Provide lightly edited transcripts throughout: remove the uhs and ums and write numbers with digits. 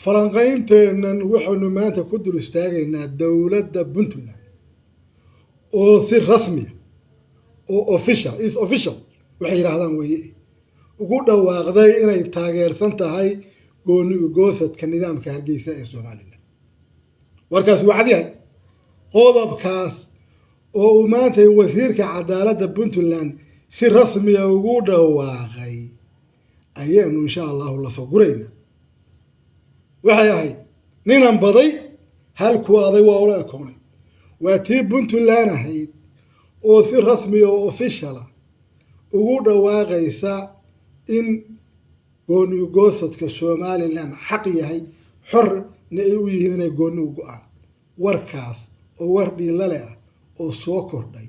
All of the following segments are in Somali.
Falanqaynteennan waxaynu maanta ku dul istaagaynaa dowladda Puntland oo si rasmiya oo official is official waxay yidhaahdaan weeye ugu dhawaaqday inay taageersan tahay gooni ugoosadka nidaamka Hargeysa ee Somaliland. Warkaas waa cadyahay. Qodobkaas oo uu maanta wasiirka cadaaladda Puntland si rasmiya ugu dhawaaqay ayaanu insha Allahu lafaguraynaa. Waxay ahayd ninan baday halkuu aday waa ula ekoonay. Waa tii Puntland ahayd oo si rasmiya oo official ah ugu dhawaaqaysa in gooni ugoosadka Somaliland xaq yahay, xorna ay u yihiin inay gooni u go-aan. Warkaas oo war dhiilale ah oo soo kordhay,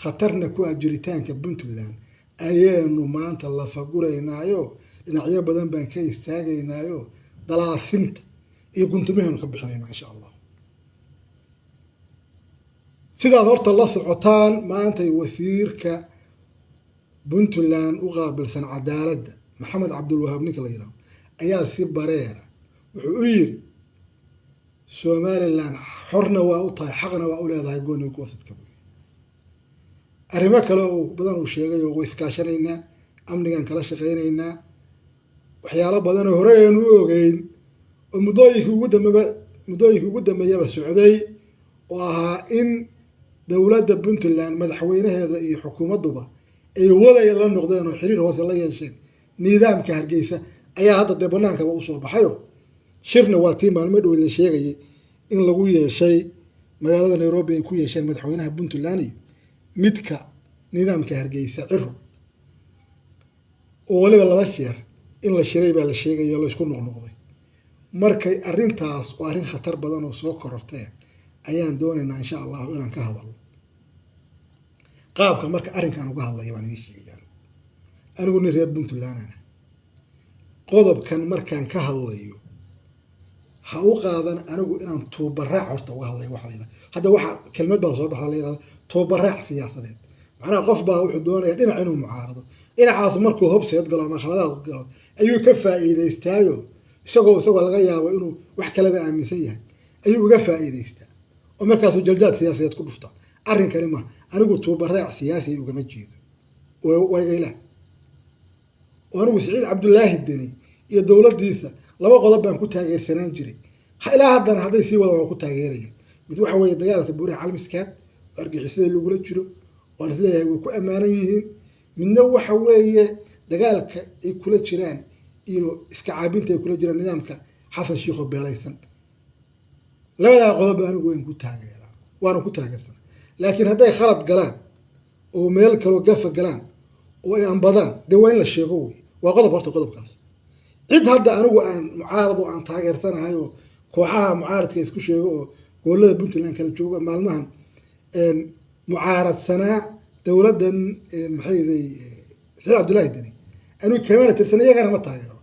khatarna ku ah jiritaanka Puntland, ayaanu maanta lafaguraynaayo. Dhinacyo badan baan ka istaagaynaayo, dalaasinta iyo guntumaheenu ka bixinayna insha Allah. Sidaad horta la socotaan, maantay wasiirka Puntland u qaabilsan cadaaladda, Maxamed Cabdulwahaab ninka la yihahdo, ayaa si bareera wuxuu u yiri Somaliland xorna waa u tahay, xaqna waa u leedahay gooni goosadka. Buy arrimo kale oo badan uu sheegay oo way iskaashanaynaa, amnigan kala shaqaynaynaa, waxyaalo badan oo hore aynu u ogeyn oo muddooyinkii ugu dambeeyaba socday, oo ahaa in dowladda Puntland madaxweynaheeda iyo xukuumadduba ay waday la noqdeen oo xiriir hoose la yeesheen nidaamka Hargeysa, ayaa hadda dee banaankaba usoo baxayo. Shirna waa tii maalmo dhoweed la sheegayay in lagu yeeshay magaalada Nairobi, ay ku yeesheen madaxweynaha Puntland iyo midka nidaamka Hargeysa Ciro, oo waliba laba jeer in la shiray baa la sheegaya, la isku noqnoqday. Markay arrintaas oo arrin khatar badan oo soo korortee ayaan doonaynaa insha Allahu inaan ka hadalno. Qaabka marka arrinkaan uga hadlaya baan idiin sheegaya. Anigu nin reer Puntland ana, qodobkan markaan ka hadlayo ha u qaadan anigu inaan tuubaraac horta uga hadlayo. Waxa la yidhahda hadda, waxa kelmad baa soo baxda la yidhahdo tuubaraac siyaasadeed. Macnaha qof baa wuxuu doonaya dhinac inuu mucaarado, dhinacaas markuu hobseed galo ama khaladaad galo ayuu ka faa'iidaystaayo, isagoo laga yaabo inuu wax kaleba aaminsan yahay ayuu uga faa'iidaystaa oo markaasuu jaldaad siyaasadeed ku dhuftaa. Arrinkani ma anigu tuubaraac siyaasiya ugama jeedo wayga oo anigu Siciid Cabdulaahi Deni iyo dowladdiisa laba qodob baan ku taageersanaan jiray, ilaa haddana hadday sii wadaan waan ku taageeraya. Mid waxa weeye dagaalka buuraha Calmiskaad oo argixisada lagula jiro, waan isleeyahay way ku ammaanan yihiin. Midna waxa weeye dagaalka ay kula jiraan iyo iska caabinta ay kula jiraan nidaamka Xasan Shiikho beelaysan. Labadaa qodob anigu waan ku taageeraa, waana ku taageersanaa. Laakiin hadday khalad galaan oo meel kaloo gafa galaan oo ay ambadaan, dee waa in la sheego wey. Waa qodob horta qodobkaas. Cid hadda anigu aan mucaarad oo aan taageersanahay oo kooxaha mucaaradka isku sheego oo gobolada Puntland kala jooga maalmahan mucaaradsanaa dowladdan, maxay day, Saciid Cabdullaahi Deni, anigu kamana tirsan, iyagana ma taageero.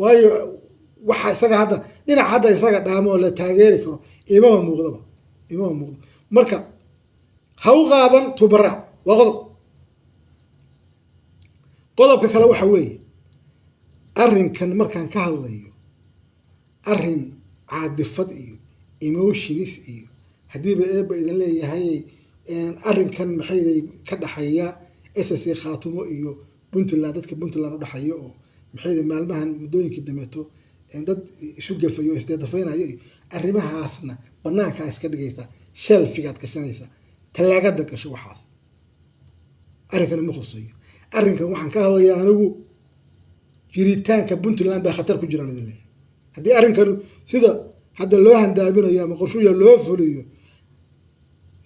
Waayo, waxa isaga hadda dhinac hadda isaga dhaamo oo la taageeri karo imama muuqdaba, imama muuqdo. Marka ha u qaadan tubaraac, waa qodob. Qodobka kale waxa weeye, arrinkan markaan ka hadlayo, arrin caadifad iyo emotions iyo haddiiba Eeba idin leeyahay, arrinkan maxayday ka dhaxeeya SSC Khaatumo iyo Puntland, dadka Puntland udhexeeya oo maxayday maalmahan muddooyinkii dambeeto dad isu gafayo, isdeedafaynayo iyo arrimahaasna banaankaa iska dhigaysa, shelfigaad gashanaysa, tallaagada gasho. Waxaas arrinkani ma khuseeyo. Arrinkan waxaan ka hadlayaa anigu jiritaanka Puntland baa khatar ku jiraan idin leeyahay haddii arrinkanu sida hadda loo handaabinayo ama qorshuya loo fuliyo.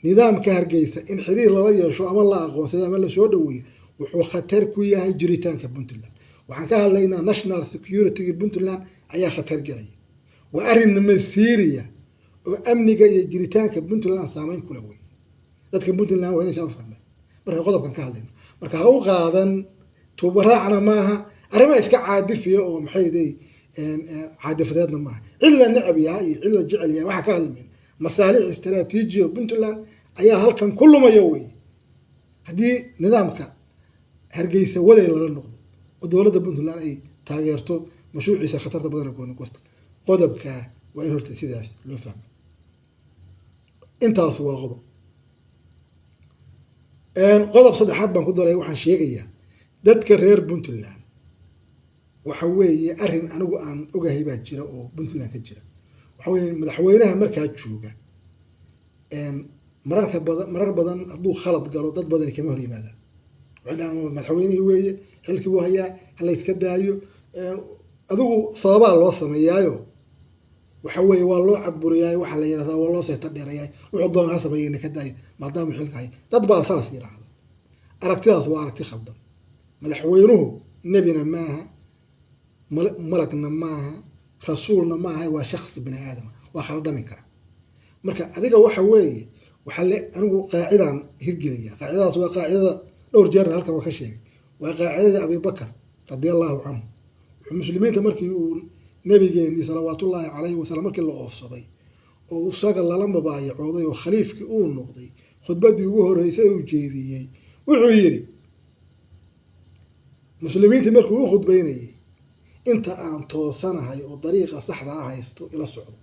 Nidaamka Hargeysa in xiriir lala yeesho ama la aqoonsado ama lasoo dhaweeyo wuxuu khatar ku yahay jiritaanka Puntland. Waxaan ka hadlaynaa national security-ga Puntland ayaa khatar gelaya. Waa arrin masiiriya oo amniga iyo jiritaanka Puntland saameyn kula wey. Dadka Puntland waa inay saa u fahmaan marka qodobkan ka hadlayno. Marka ha u qaadan tuubaraacna maaha, arrimaha iska caadifiya oo maxay day caadifadeedna maaha. Cid la necab yahay iyo cid la jecel yahay waxaa ka hadlamayna, masaalix istaraatiijiya Puntland ayaa halkan ku lumaya wey haddii nidaamka Hargeysa waday lala noqdo oo dowladda Puntland ay taageerto mashruuciisa khatarta badan ee gooni goosta. Qodobkaa waa in horta sidaas loo fahmo. Intaas waa qodob. Qodob saddexaad baan ku daray. Waxaan sheegayaa dadka reer Puntland, waxa weeye arrin anigu aan ogahay baa jira oo Puntland ka jira. Waxa weeye madaxweynaha markaa jooga mararka badan, marar badan hadduu khalad galo, dad badani kama hor yimaadaan. Waxay dhahaan madaxweynihii weeye, xilkii buu hayaa, ha la iska daayo. Adigu sababaa loo sameeyaayo, waxa weeye waa loo cadburiyaayo, waxaa la yidhahdaa waa loo seeta dheerayaay, wuxuu doona ha sameeyena ka daayo maadaama xilka haya. Dad baa saas yidhaahda. Aragtidaas waa aragti khaldan. Madaxweynuhu nebina maaha, malagna maaha, rasuulna maaha, waa shaksi bini aadama, waa khaldami kara. Marka adiga waxa weeye, waxaa le anigu qaacidaan hirgeliya. Qaacidadaas waa qaacidada dhowr jeerna halkan waa ka sheegay. Waa qaacidada Abibakar radia allahu canhu. Wuxuu muslimiinta markii uu nabigeeni salawaatullaahi calayhi wasalam markii la oofsaday oo isaga lala mubaayacooday oo khaliifkii uu noqday, khudbaddii ugu horreysay uu jeediyey wuxuu yidhi muslimiintii markuu u khudbeynayey: "Inta aan toosanahay oo dariiqa saxda a haysto ila socdo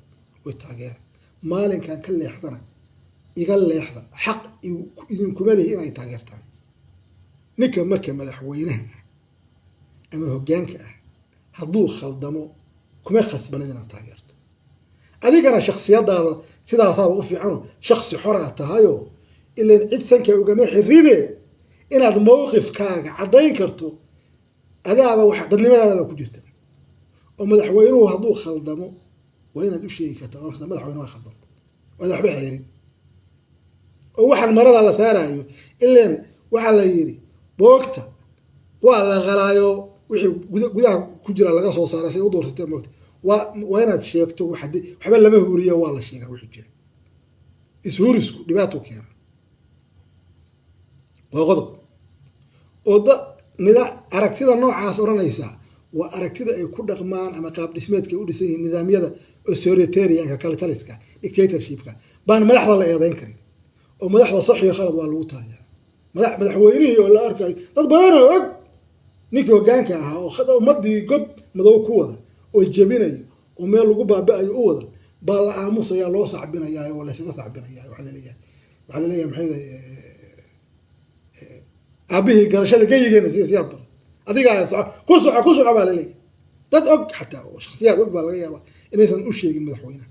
oy taageera, maalinkan ka leexdana iga leexda, xaq idinkuma lihi inay taageertaan." Ninka marka madaxweynaha ah ama hoggaanka ah hadduu khaldamo, kuma khasbanid inaad taageerto. Adigana shaksiyadaada sidaasaaba u fiicano, shaksi xoraa tahayoo ilan cid sanka ugama xiride inaad mowqifkaaga caddayn karto adaaba waxa dadnimadaadaba ku jirta. Oo madaxweynuhu hadduu khaldamo waa inaad u sheegi kartaa oo madaxweyne waa khaldamta, waad waxba xeerin oo waxaan marada la saarayo. Ilan waxaa la yidhi boogta waa la qalaayo, wixii gudaha ku jira laga soo saaray say u doorsatee moogta. Waa inaad sheegto. Waxba lama huriyo, waa la sheegaa wixii jira. Ishurisku dhibaatuu keena. Waa qodob oo da nida aragtida noocaas odhanaysa waa aragtida ay ku dhaqmaan ama qaab dhismeedka ay u dhisan yihiin nidaamyada authoritarianka, kalitaliska, dictatorshipka. Baan madaxda la eedeyn karin oo madaxda sax iyo khalad waa lagu taageera. Madaxweynihii oo la arkayo, dad badan oo og ninkii hoggaanka ahaa oo ummadii god madow ku wada oo jebinayo oo meel lagu baaba-ayo u wada baa la aamusaya, loo sacbinayaa oo laysaga sacbinaya. Waxaa laleeyahay maxay aabihii garashada geyigeena sida Siyaad Barre, adigaa soco, ku soco, ku soco baa laleeyahay. Dad og xataa oo shaksiyaad og baa laga yaabaa inaysan u sheegin madaxweynaha.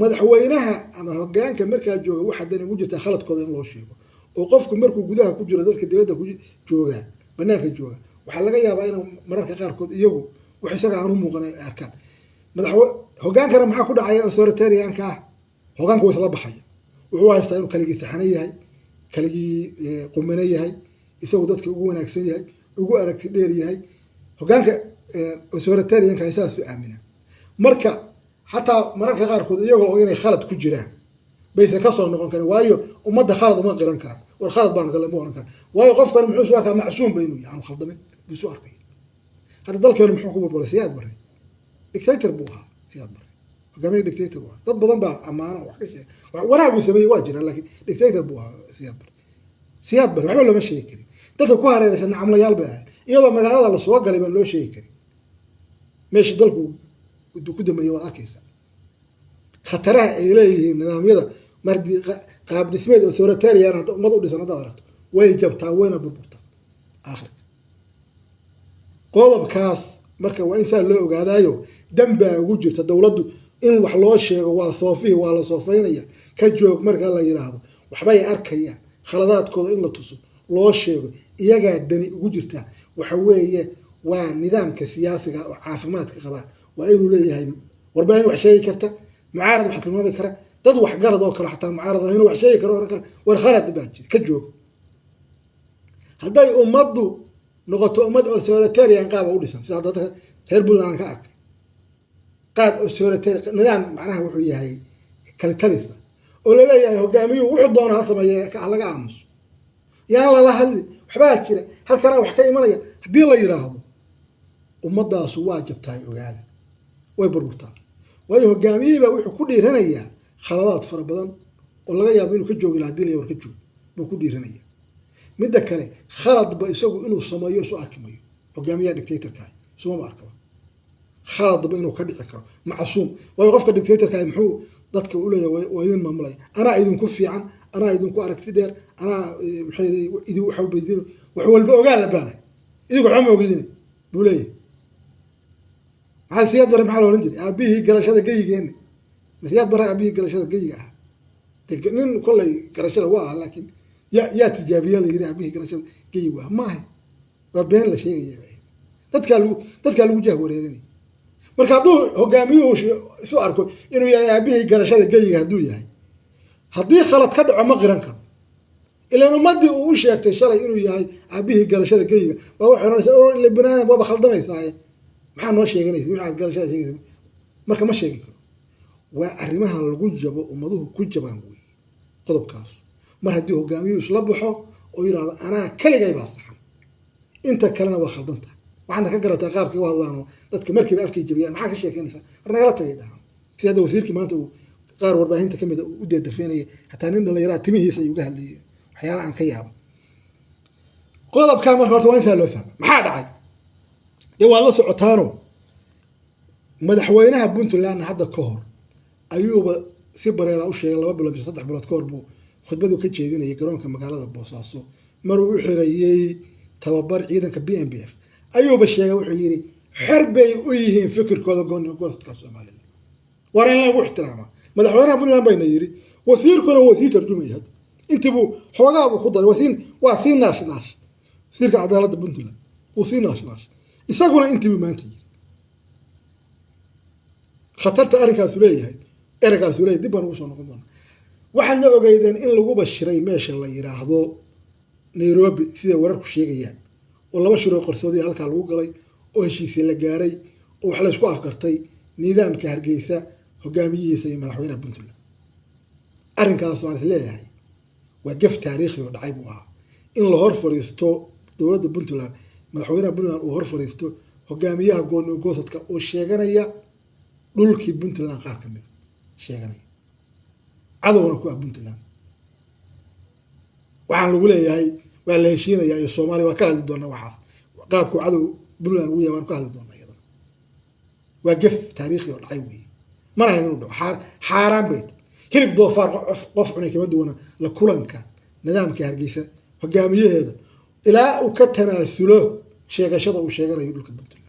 Madaxweynaha ama hoggaanka markaa jooga waxaa dani ugu jirtaa khaladkooda in loo sheego. Oo qofku markuu gudaha ku jiro, dadka dibadda ku jooga, banaanka jooga, waxaa laga yaabaa in mararka qaarkood iyagu wax isaga aan u muuqan ay arkaan. Madaxwe hoggaankana maxaa ku dhacaya authoritarianka ah? Hoggaanku waa isla baxaya. Wuxuu haystaa inuu kaligii saxano yahay, kaligii qumano yahay, isagu dadka ugu wanaagsan yahay, ugu aragti dheer yahay. Hoggaanka authoritarianka saasu aaminaa. Marka xataa mararka qaarkood iyagoo og inay khalad ku jiraan bayse kasoo noqon karin, waayo ummadda khalad uma qiran karaan. "War khalad baan galay" ma oran karan, waayo qofkan muxuu isu arkaa? Macsuum ba inuu yahay, aanu khaldamin buu isu arkaya. Hadda dalkeenu muxuu ku burburay? Siyaad Barre dictator buu ahaa. Siyaad Barre hogaamiye dictator buu ahaa. Dad badan baa ammaano wax ka sheega, wanaag uu sameeyey waa jiraan, laakiin dictator buu ahaa Siyaad Barre. Siyaad Barre waxba looma sheegi karin. Dadka ku hareeraysan nacamlayaal bay ahayn. Iyadoo magaalada lasoo galay baan loo sheegi karin. Meesha dalku ku dambeeyey waad arkaysaa. Khataraha ay leeyihiin nidaamyada mardi qaab dhismeed authoritarian hadda ummad u dhisan haddaad aragto, way jabtaa, wayna burburtaa aakhirka. Qodobkaas marka waa in saa loo ogaadaayo. Danbaa ugu jirta dowladdu in wax loo sheego. Waa soofihii, waa la soofaynaya. Ka joog marka la yidhaahdo, waxbay arkayaan. Khaladaadkooda in la tuso, loo sheego, iyagaa dani ugu jirtaa. Waxa weeye waa nidaamka siyaasiga oo caafimaadka qabaa waa inuu leeyahay warbaahin wax sheegi karta, mucaarad wax tilmaami kara, dad waxgarad oo kale, xataa mucaarad ah inuu wax sheegi karo, oran kara war khalad baa jira, ka joog. Hadday ummaddu noqoto ummad authoritarian qaaba u dhisan, sida dadka reer Puntland aan ka arkay, qaab authoritarian nidaam macnaha wuxuu yahay kalitalisa oo laleeyahay hogaamiyuhu wuxuu doona ha sameeye, ha laga aamuso, yaan lala hadlin, waxbaa jira, halkanaa wax ka imanaya haddii la yidhaahdo, ummaddaasu waa jabtahay, ogaada, way burburtaa. Waayo hogaamiyihii baa wuxuu ku dhiiranayaa khaladaad fara badan oo laga yaabo inuu ka joogi laha hadii la war ka joog buu ku dhiiranaya. Midda kale, khaladba isagu inuu sameeyo isu arki mayo. Hogaamiyaha dictatorka ah isumaba arkaba. Khaladba inuu ka dhici karo, macsuum waayo qofka dictatorka muxuu dadka u leeyahay? Waa idin maamulaya, anaa idinku fiican, anaa idinku aragti dheer, anaa maxay idin wax walba idin wax walba ogaan la baana, idinku waxba ma ogidin buu leeyahay. Maxaa Siyaad Bare maxaa la oran jiray? Aabihii garashada geyigeena. Siyaad Bare aabihii garashada geyiga ahaa, nin kollay garashada waa ah, laakiin yaa tijaabiya la yiri aabihii garashada geyigu ah? Maaha, waa been la sheegaya, dadkaa lagu jah wareerinaya. Marka hadduu hogaamiyuhu isu arko inuu yahay aabihii garashada geyiga, hadduu yahay, haddii khalad ka dhaco ma qiran karo. Ilaan ummadii uu u sheegtay shalay inuu yahay aabihii garashada geyiga baa waxay ohanaysaa, ila banaadam waaba khaldamaysaaye, maxaa noo sheeganaysa wixii aad garashada sheegaysa? Marka ma sheegi karo. Waa arrimaha lagu jabo, ummaduhu ku jabaan weeye qodobkaas. Mar haddii hogaamiyuhu isla baxo oo yidhahdo anaa keligay baa saxan, inta kalena waa khaldan tahay, waxaadna ka garataa qaabkay u hadlaan dadka, markiiba afkay jabiyaan. Maxaa ka sheekeynaysaa? War nagala tagay dhahaan. Sida hadda wasiirkii maanta uu qaar warbaahinta kamid a u deedafeynaya, hataa nin dhallinyaraa timihiisa ayuu uga hadlayay, waxyaala aan ka yaaba. Qodobkaa marka horta waa insaa loo fahma. Maxaa dhacay? Dee waad la socotaano, madaxweynaha Puntlandna hadda ka hor ayuuba si bareera u sheegay. 2 bilood mise 3 bilood ka hor buu khudbadu ka jeedinayay garoonka magaalada Boosaaso, maruu u xirayey tababar ciidanka BMBF, ayuuba sheegay. Wuxuu yidhi xor bay u yihiin fikirkooda gooni goosadka Somaliland, waana in lagu ixtiraamaa. Madaxweynaha Puntland bayna yidhi, wasiirkuna waa sii tarjumaya hadda, intiibuu xoogaa buu ku daray, waa sii naash naash. Wasiirka cadaaladda Puntland wuu sii naash naash, isaguna intiibuu maanta yidhi. Khatarta arrinkaasu leeyahay, ereygaasu leeyahay, dib baan ugu soo noqon doonaa. Waxaadna ogeydeen in lagu bashiray meesha la yidhaahdo Nairobi, siday wararku sheegayaan, oo laba shiroo qarsoodiya halkaa lagu galay, oo heshiisya la gaaray, oo wax laysku afgartay nidaamka Hargeysa hogaamiyihiisa iyo madaxweynaha Puntland. Arrinkaas waan is leeyahay waa gef taariikhi oo dhacay buu ahaa, in la hor fadhiisto dowladda Puntland, madaxweynaha Puntland uu hor fadhiisto hogaamiyaha gooni goosadka oo sheeganaya dhulkii Puntland qaar ka mida sheeganaya, cadowna ku ah Puntland. Waxaan lagu leeyahay waa la heshiinaya iyo Soomaaliya, waa ka hadli doonaa waxaas, qaabku cadow Puntland ugu yahay waan ka hadli doonaa iyadana. Waa gef taariikhi oo dhacay weeye, mana hayn inuu dhaco, xaaraan bay tahay. Hilib doofaar qof cunay kama duwana la kulanka nidaamka Hargeysa hogaamiyaheeda, ilaa uu ka tanaasulo sheegashada uu sheeganayo dhulka Puntland.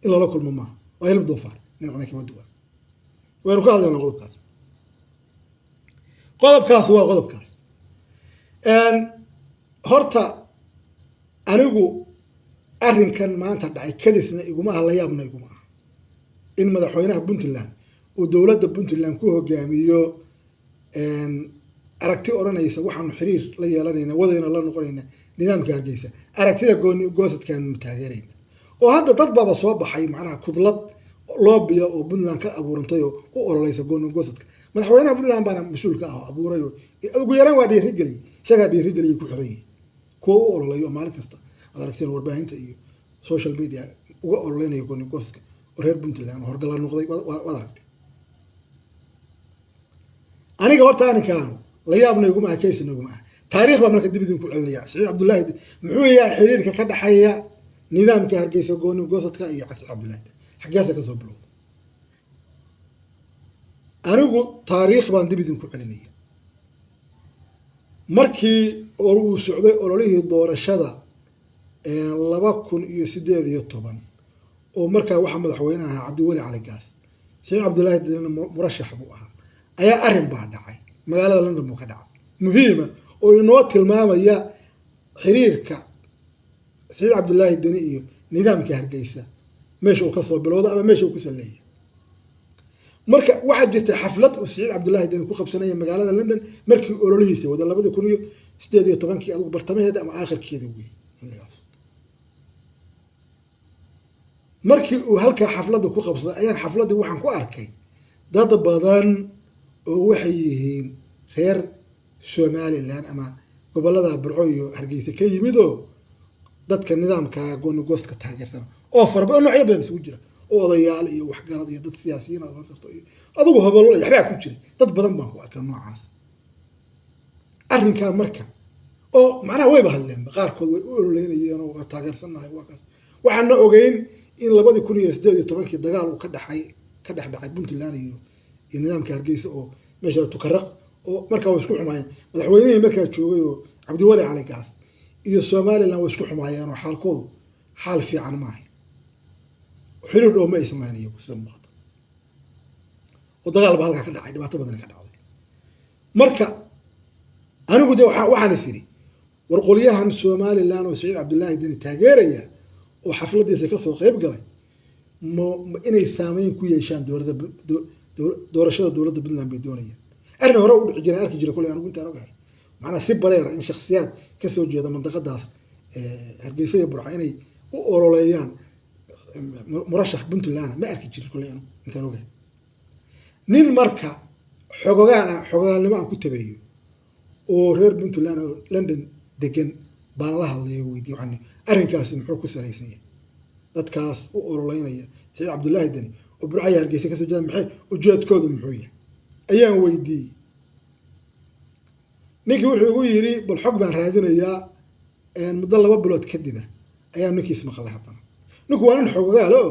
In lala kulmo maaha, waa hilib doofaar nin cunay kama duwana. Waynu ka hadlaynaa qodobkaas. Qodobkaas waa qodobkaas. Horta anigu arrinkan maanta dhacay kadisna iguma ah, la yaabna iguma ah in madaxweynaha Puntland uu dowladda Puntland ku hogaamiyo aragti odhanaysa waxaanu xiriir la yeelanayna, wadayna la noqonayna nidaamka Hargeysa, aragtida gooni goosadkaanu taageerayna. Oo hadda dad baaba soo baxay, macnaha kudlad loobiya oo Puntland ka abuurantay oo u ololeysa gooni goosadka. Madaxweynaha Puntland baana mas-uul ka ah oo abuuray, oo ugu yaraan waa dhiirigeliyey, isagaa dhiirigeliyay, ku xiran yihi kuwa u ololeeyo oo maalin kasta aad aragteen warbaahinta iyo social media uga ololeynaya gooni goosadka, oo reer Puntland oo horgala noqday, waad aragtay. Aniga horta arrinkaanu la yaabna iguma ah, kaysna iguma ah. Taariikh baa marka dib idinku celinaya. Saciid Cabdullaahi muxuu yahay? Xiriirka ka dhexeeya nidaamka Hargeysa gooni goosadka iyo Saciid Cabdullaahi xaggeesa kasoo bilowda? Anigu taariikh baan dib idinku celinaya. Markii uu socday ololihii doorashada 2018, oo markaa waxaa madaxweyne ahaa Cabdiweli Cali Gaas, Saciid Cabdullaahi Deni murashax buu ahaa, ayaa arrin baa dhacay magaalada London buu ka dhacay, muhiima oo inoo tilmaamaya xiriirka Saciid Cabdullaahi Deni iyo nidaamka Hargeysa meesha uu kasoo bilowda ama meesha uu kusoo leeyahay. Marka waxaa jirtay xaflad uu Saciid Cabdullaahi Deni ku qabsanaya magaalada London markii ololihiisa wada 2018-kii, adigu bartamaheeda ama aakhirkeeda weeye xilligaas. Markii uu halkaa xafladda ku qabsaday ayaan xafladdii waxaan ku arkay dad badan oo waxay yihiin reer Somaliland ama gobolada Burco iyo Hargeysa ka yimid, oo dadka nidaamka goonigoostka taageersana, oo fara badan, noocyo badan isugu jira, oo odayaal iyo waxgarad iyo dad siyaasiyiin oran karto iyo adigu hobolo waxbaa ku jiray. Dad badan baan ku arkay noocaas arrinkaa. Marka oo macnaha wayba hadleenba, qaarkood way u ololeynayeen oo waa taageersannahay, waa kaas. Waxaana ogeyn in 2018-kii dagaal uu ka dhaxay, ka dhex dhacay Puntland iyo nidaamka Hargeysa oo meesha Tukaraq, oo markaa way isku xumaayeen madaxweynihii markaa joogay oo Cabdiweli Cali Gaas iyo Somaliland way isku xumaayeen, oo xaalkoodu xaal fiican maahay, xiriir dhow ma aysan lahayn iyagu sida muuqata, oo dagaal baa halkaa ka dhacay, dhibaato badan ka dhacday. Marka anigu de waxaan is idhi, war qolyahan Somaliland oo Saciid Cabdullaahi Deni taageeraya oo xafladiisa kasoo qayb galay, ma inay saameyn ku yeeshaan dowladda doorashada dowladda Puntland bay doonayaan? Arrin hore u dhici jiray, arki jiray koley anigu intaan ogahay, macnaa si bareera in shakhsiyaad kasoo jeeda mandaqadaas Hargeysa iyo Burca inay u ololeeyaan murashax Puntland ma arki jirin koley anigu intaan ogahay. Nin marka xogogaan ah, xogogaalnimo aan ku tabeeyo oo reer Puntland oo London degan baan la hadlay oo weydiiyey, waxaan arrinkaasi muxuu ku salaysan yahay, dadkaas u ololeynaya Saciid Cabdullaahi Deni oo Burcaya Hargeysa kasoo jeeda, maxay ujeedkoodu muxuu yahay ayaan weydiiyey. Ninkii wuxuu igu yidhi, bal xog baan raadinayaa. Muddo 2 bilood kadiba ayaa ninkiis maqlay. Haddana ninku waa nin xogogaal oo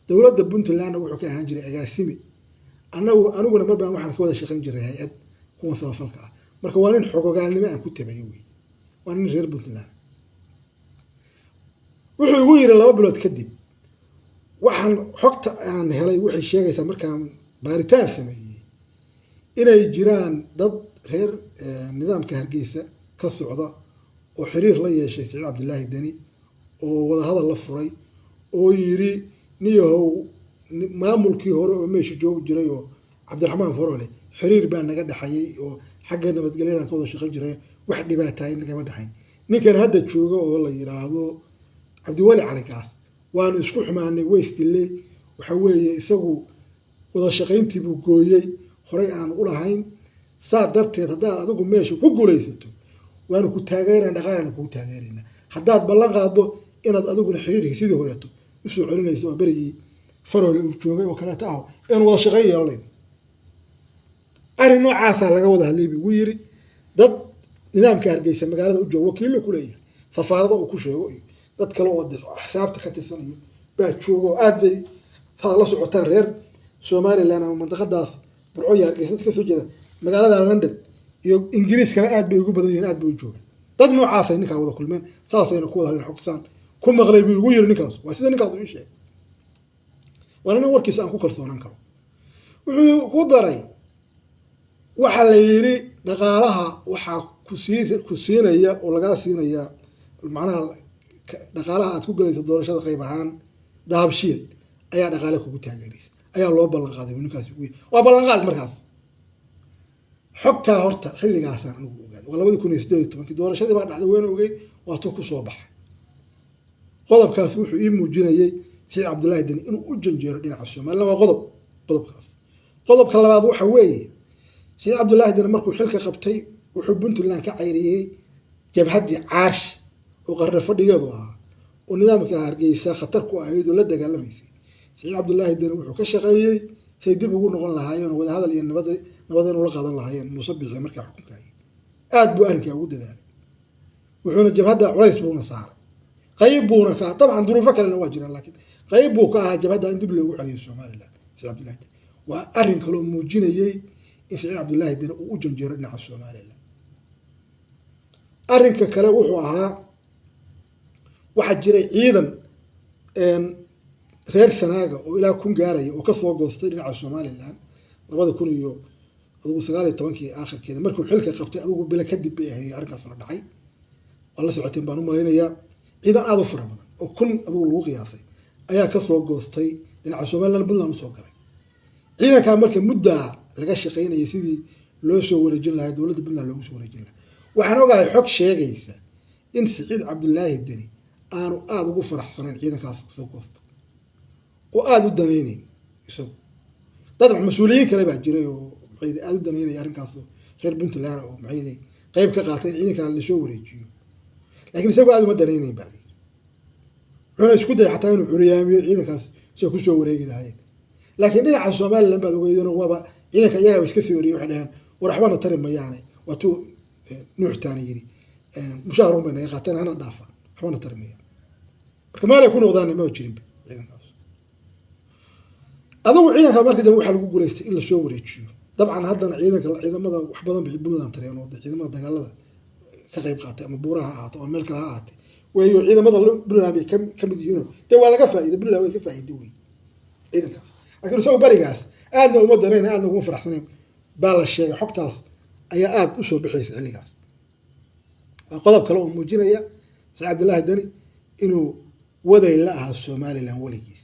dowladda Puntlandna wuxuu ka ahaan jiray agaasimi, anagu aniguna mar baan waxaan ka wada shaqayn jiray hay-ad kuwan samafalka ah. Marka waa nin xogogaalnimo aan ku tabayo wey, waa nin reer Puntland. Wuxuu igu yidhi 2 bilood kadib, waxaan xogta aan helay waxay sheegaysaa markaan baaritaan sameeyey inay jiraan dad reer nidaamka Hargeysa ka socda oo xiriir la yeeshay Saciid Cabdillaahi Deni oo wadahadal la furay oo yidhi, niyahow, maamulkii hore oo meesha joogi jiray oo Cabdiraxmaan Farole xiriir baa naga dhexayay oo xagga nabadgelyadan ka wada shaqayn jiray, wax dhibaataay nagama dhexayn. Ninkan hadda jooga oo la yiraahdo Cabdiweli Cali Gaas waanu isku xumaanay, waysdilay, waxa weeye isagu wada shaqayntii buu gooyey horey aanu u lahayn. Saa darteed haddaad adigu meesha ku guulaysato waanu ku taageerana, dhaqaalana kugu taageeraynaa, haddaad ballan qaaddo inaad adiguna xiriirkii sidii horeeto usoo celinayso oo berigii Farole uu joogay oo kaleeto ah eanu wada shaqayn yeelanayn. Arrin noocaasaa laga wada hadlay buu igu yiri. Dad nidaamka Hargeysa magaalada u jooga wakiillo ku leeyahay safaarado uu ku sheego iyo dad kale oo axsaabta ka tirsan iyo baa jooga oo aad bay saad la socotaan reer Somaliland ama mandaqadaas Burco iyo Hargeysa dad kasoo jeeda magaalada London iyo Ingiriiskana aad bay ugu badan yihiin, aad bay u joogaan. Dad noocaasay ninkaa wada kulmeen, saasayna ku wada hadleen, xogtasaan ku maqlay buu igu yiri ninkaas. Waa sida ninkaas uu ii sheegay, waana nin warkiisa aan ku kalsoonaan karo. Wuxuu ku daray, waxaa la yidhi dhaqaalaha waxaa ku siinaya oo lagaa siinaya, macnaha dhaqaalaha aad ku gelayso doorashada qayb ahaan Dahabshiil ayaa dhaqaale kugu taageeraysa ayaa loo ballan qaaday buu ninkaasi ugu yiri. Waa ballanqaad. Markaas xogtaa horta xilligaasaan anigu ogaaday, waa 2018-kii. Doorashadii baa dhacday, wayna ogeyn, waa tu ku soo baxay. Qodobkaas wuxuu ii muujinayey Saciid Cabdullaahi Deni inuu u janjeero dhinaca Somaliland. Waa qodob qodobkaas. Qodobka labaad waxa weeye, Saciid Cabdullaahi Deni markuu xilka qabtay wuxuu Puntland ka cayriyey jabhaddii Caarsh oo qarne fadhigeedu ahaa oo nidaamka Hargeysa khatar ku ahayd oo la dagaalamaysay. Saciid Cabdullaahi Deni wuxuu ka shaqeeyey say dib ugu noqon lahaayeen oo wadahadal iyo nabad nabad ula qaadan lahaayeen Muuse Biixi markaa xukunka hayay. Aad buu arrinkaa ugu dadaalay, wuxuuna jabhadda culays buuna saaray, qayb buuna ka, dabcan duruufo kalena waa jiraan, laakiin qayb buu ka ahaa jabhadda in dib loogu celiyo Somaliland. Saciid Cabdullaahi Deni waa arrin kaloo muujinayey in Saciid Cabdullaahi Deni uu u janjeero dhinaca Somaliland. Arrinka kale wuxuu ahaa, waxaa jiray ciidan reer Sanaaga oo ilaa 1000 gaaraya oo kasoo goostay dhinaca Somaliland labada kun iyo adugu sagaal iyo tobankii aakhirkeeda markuu xilka qabtay, adugu bilo kadib bay ahayd arrinkaasuna dhacay, waa la socoteen baan u malaynayaa. Ciidan aada u fara badan oo 1000 adugu lagu qiyaasay ayaa kasoo goostay dhinaca Somaliland, Puntland usoo galay. Ciidankaa marka muddaa laga shaqaynayay sidii loo soo wareejin lahaa, dowladda Puntland loogu soo wareejin lahaa. Waxaan ogahay xog sheegaysa in Siciid Cabdulaahi Deni aanu aada ugu faraxsanayn ciidankaas soo goosta oo aada u danaynayn isagu. Dad mas-uuliyiin kale baa jiray oo maxay aada u danaynaya arrinkaas oo reer Puntland oo maxay qayb ka qaatay in ciidankaa lasoo wareejiyo, laakiin isagu aada uma danaynayn baa layidhi. Wuxuuna isku dayay xataa inuu curyaamiyo ciidankaas si ay kusoo wareegi lahaayeen. Laakiin dhinaca Somaliland baad ogeydeen, waaba ciidanka iyagaba iska soo wariyey, waxay dhaheen, war waxbana tari mayaane. Waatuu Nuuxtaana yidhi, mushaharun bay naga qaateen, hana dhaafaan, waxbana tari mayaan. Marka meel ay ku noqdaanna maba jirinba ciidankaas. Adigu ciidanka markii dambe waxaa lagu guulaystay in lasoo wareejiyo. Dabcan haddana ciidanka, ciidamada wax badan bay Puntland tareen oo ciidamada dagaalada ka qayb qaatay, ama buuraha ha ahaato ama meel kale ha ahaatay weeyo, ciidamada Puntland bay ka mid yihiin. Dee waa laga faa'iiday, Puntland way ka faa'iiday wey ciidankaas. Laakiin isagoo berigaas aadna uma danayn, aadna uguma faraxsanayn baa la sheegay. Xogtaas ayaa aada u soo bixaysa xilligaas. Waa qodob kale oo muujinaya Saciid Cabdillaahi Deni inuu waday la ahaa Somaliland weligiis.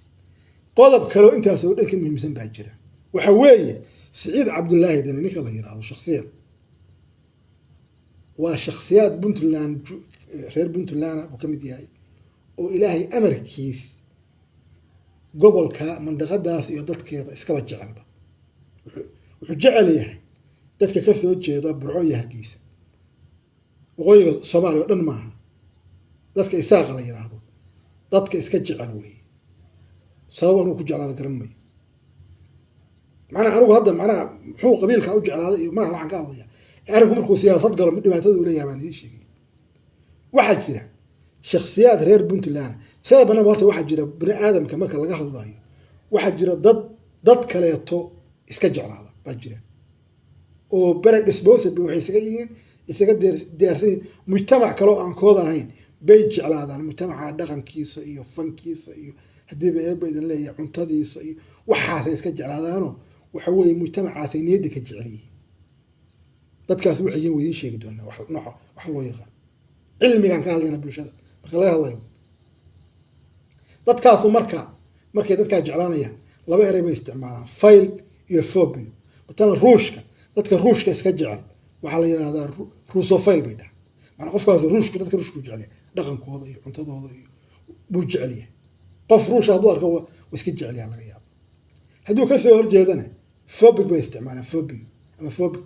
Qodob kale oo intaas oo dhan ka muhiimsan baa jira. Waxa weeye, Siciid Cabdullaahi Deni ninka la yiraahdo shaksiyan waa shaksiyaad Puntland, reer Puntland buu ka mid yahay, oo Ilaahay amarkiis gobolka, mandaqadaas iyo dadkeeda iskaba jecelba. Wuxuu jecel yahay dadka ka soo jeeda Burco iyo Hargeysa, waqooyiga Soomaaliya oo dhan maaha, dadka Isaaqa la yiraahdo dadka iska jecel weeye. Sabab anugu ku jeclaada garan mayo. Macnaha anigu hadda, macnaha muxuu qabiilka u jeclaaday iyo maaha waxaan ka hadlaya. Arrinku markuu siyaasad galo dhibaatada uu leeyahay baan idiin sheegay. Waxaa jira shaksiyaad reer Puntland sida banaba. Horta waxaa jira bini aadamka marka laga hadlayo, waxaa jira dad kaleeto iska jeclaada baa jira, oo predisposed waxay isaga yihiin, isaga diyaarsan yihiin mujtamac kale oo aan kooda ahayn bay jeclaadaan. Mujtamaca dhaqankiisa iyo fankiisa iyo haddiiba Eebba idin leeyahay cuntadiisa iyo waxaasay iska jeclaadaanoo, waxa weeye, mujtamacaasay niyadda ka jecel yihiin. Dadkaas waxay yihiin waydiin sheegi doonaa, wax nooca wax loo yaqaan cilmigaan ka hadlayna bulshada marka laga hadlayo. Dadkaasu marka markay dadkaa jeclaanayaan laba erey bay isticmaalaan, phile iyo phobia. Matalan Ruushka, dadka Ruushka iska jecel waxaa la yidhahdaa Russophile bay dhaha. Macnaa qofkaas Ruushku, dadka Ruushku jecel yahay, dhaqankooda iyo cuntadooda iyo buu jecel yahay. Qof Ruusha hadduu arko waa iska jecel yahay laga yaabo. Hadduu kasoo horjeedana phobic bay isticmaalaan, phobia ama phobic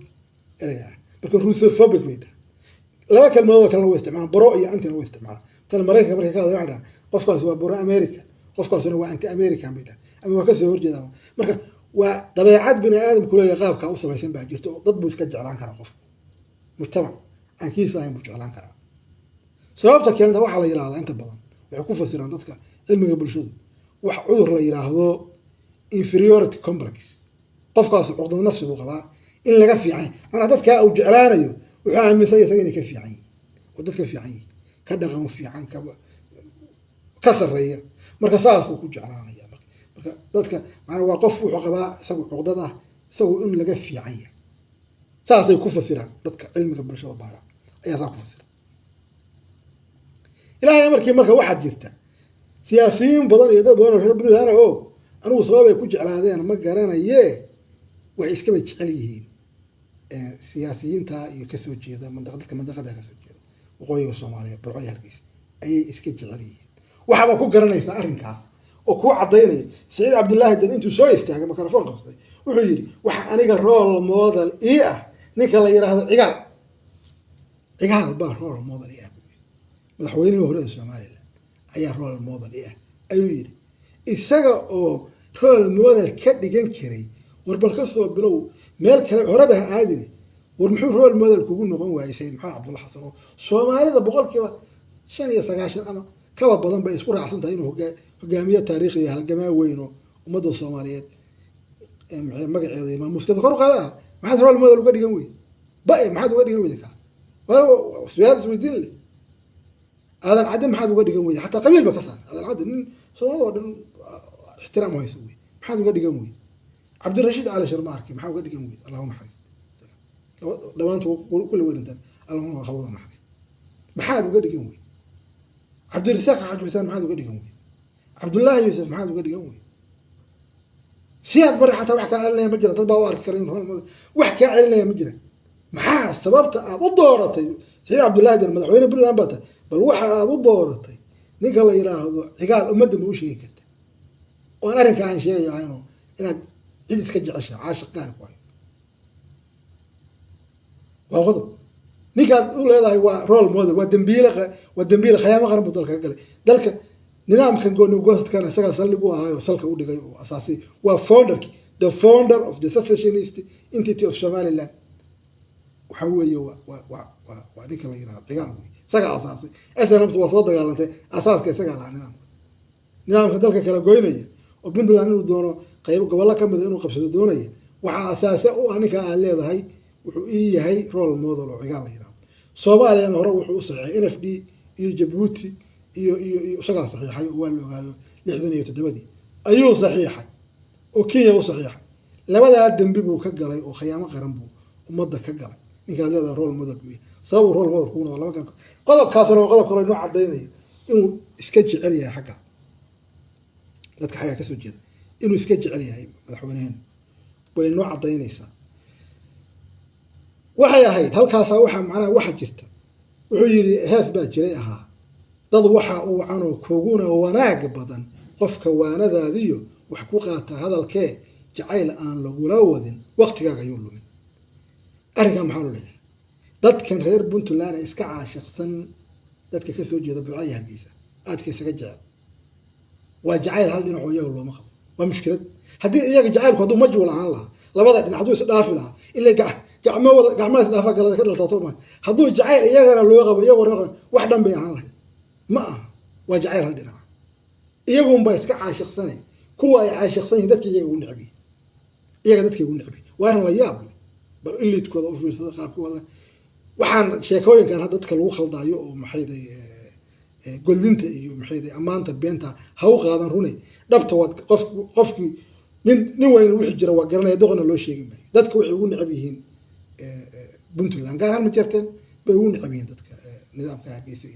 ereyga ah. Marka Russophobic bay dhaha. Laba kelmadood kalena way isticmaalaan, pro iyo antina way isticmaalaan. Matalan Maraykanka markay ka hadlay waxay dhahaan qofkaas waa pro American, qofkaasuna waa anti American bay dhahan, ama waa kasoo horjeeda. Marka waa dabeecad bini aadamku leeyahay, qaabkaa u samaysan baa jirta, oo dad buu iska jeclaan karaa qofku, mujtamac aan kiisa ahayn buu jeclaan karaa. Sababta keenta waxaa la yidhahdaa, inta badan waxay ku fasiraan dadka cilmiga bulshadu, wax cudur la yidhaahdo inferiority complex. Qofkaas cuqdad nafsi buu qabaa in laga fiican yahay. Manaa dadkaa uu jeclaanayo wuxuu aaminsan yahay isaga inay ka fiican yihin, oo dad ka fiican yihin, ka dhaqan fiican, ka sarreeya. Marka saasuu ku jeclaanaya. Marka dadka manaa waa qof wuxuu qabaa isagu cuqdad ah isagu in laga fiican yahay. Saasay ku fasiraan dadka cilmiga bulshada baara ayaa saa ku fasira. Ilaahay markii marka waxaad jirta siyaasiyiin badan iyo dad badan oo reer Puntland oo anigu sababay ku jeclaadeen ma garanaye, waxay iskaba jecel yihiin siyaasiyiinta iyo kasoo jeeda dadka mandaqada kasoo jeeda waqooyiga Soomaaliya, Burco iyo Hargeysa ayay iska jecel yihiin. Waxaaba ku garanaysaa arrinkaas oo kuu caddaynaya, Siciid Cabdullaahi Dan intuu soo istaagay microphone qabsaday wuxuu yidhi: "Waxa aniga role model ii ah ninka la yidhaahdo Cigaal. Cigaal baa role model ii ah," buu yidhi. "Madaxweynihii hore ee Somaliland ayaa role model ii ah," ayuu yidhi, isaga oo role model ka dhigan karay. War bal ka soo bilow meel kale, horeba ha aadine. War muxuu role model kugu noqon waayey Sayid Maxamed Cabdulla Xasan, oo Soomaalida 95% ama kaba badan bay isku raacsan tahay inuu hogaamiye taariikhi iyo halgamaa weyn oo ummadda Soomaaliyeed magaceeda iyo maamuuskeeda kor u qaada ah? Maxaad role model uga dhigan weyde ba? Maxaad uga dhigan weyde kaa? Su-aal isweydiin leh. Aadan Cadde maxaad uga dhigan weyde? Xataa qabiil ba ka saar. Aadan Cadde nin Soomaalida oo dhan ixtiraam u hayso wey. Maxaad uga dhigan weyde? Cabdirashiid Cali Sharmaarke maxaa uga dhigan weyde? Allahuma naxariis, dhamaanta kulli weynantaan, Allahuma ha wada naxariis. Maxaad uga dhigan weyde? Cabdirasaaq Xaaji Xuseen maxaad uga dhigan weyde? Cabdullaahi Yuusuf maxaad uga dhigan weyde? Siyaad Bari xataa wax kaa celinaya ma jira. Dad baa u arki kara in wax kaa celinaya ma jira. Maxaa sababta aad u dooratay Saciid Cabdullaahi Dan? Madaxweyne Puntland baa tahay. Bal waxa aad u dooratay ninka la yidhaahdo Cigaal ummadda ma u sheegi karta, oo aan arrinka aan sheegayo ahaynoo inaad cid iska jecesha, caashiq gaari ku hayo? Waa qodob. Ninkaad u leedahay waa role model waa dembiile, waa dembiile khayaamo qaran buu dalka ka galay. Dalka nidaamkan gooni goosadkan isagaa saldhig u ahaay oo salka u dhigay oo asaasay. Waa founderki, the founder of the secessionist entity of Somaliland. Waxa weeye waa ninka la yidhahdo Cigaal wey. Isagaa asaasay. SNMtu waa soo dagaalantay, asaaska isagaa lahaa. Nidaamka dalka kala goynaya oo Puntland inuu doono Qayb gobollo ka mida inuu qabsado doonaya. Waxaa asaase u ah ninka aad leedahay wuxuu ii yahay role model oo Cigaal la yihahdo. Soomaaliyana hore wuxuu u saxiixay NFD iyo Jabuuti iyo isagaa saxiixay, oo waa la ogaayo, 67-dii ayuu saxiixay oo Kenya u saxiixay. Labadaa dembi buu ka galay oo khiyaamo qaran buu ummadda ka galay. Ninkaad leedahay role model buu yahay, sababuu role model kugu noqdo lama garan. Qodobkaasna waa qodob kaloo inoo cadaynaya inuu iska jecel yahay xagga dadka xaggaa kasoo jeeda, inuu iska jecel yahay madaxweynehen way inoo cadaynaysaa. Waxay ahayd halkaasaa waxa macnaha waxa jirta. Wuxuu yidhi, hees baa jiray ahaa: "Dad waxa uu cano kuguna wanaag badan qofka waanadaadiyo wax ku qaata hadalkee, jacayl aan lagula wadin waktigaaga ayuu lumin." Arrinkan maxaa loo leeyahay? Dadkan reer Puntland ee iska caashiqsan dadka kasoo jeeda Burco iyo Hargeysa, aadka isaga jecel, waa jacayl hal dhinacoo iyaga looma qabo. Waa mushkilad. Haddii iyaga jacaylku hadduu majwal ahaan lahaa, labada dhinac hadduu isdhaafi lahaa, ila gacmo wada gacmaha isdhaafa galada ka dhaltaa, soo maa? Hadduu jacayl iyagana loo qabo, iyaguna qabo, wax dhan bay ahaan lahayd. Ma aha, waa jacayl hal dhinaca. Iyagunbaa iska caashiqsane, kuwa ay caashiqsan yihin dadka iyaga ugu necbiyi, iyaga dadka ugu necbiyi. Waa arrin la yaab leh. Bal iliidkooda u fiirsada, qaabkooda. Waxaan sheekooyinkan hadda dadka lagu khaldaayo oo maxayday goldinta iyo maxayday ammaanta beenta ha u qaadan rune. Dhabta waad qof qofkii nin weyne wixii jira waa garanaya, doqona loo sheegi maayo. Dadka waxay ugu necab yihiin Puntland, gaar ahaan ma jirteen bay ugu necab yihiin dadka nidaamka Hargeysa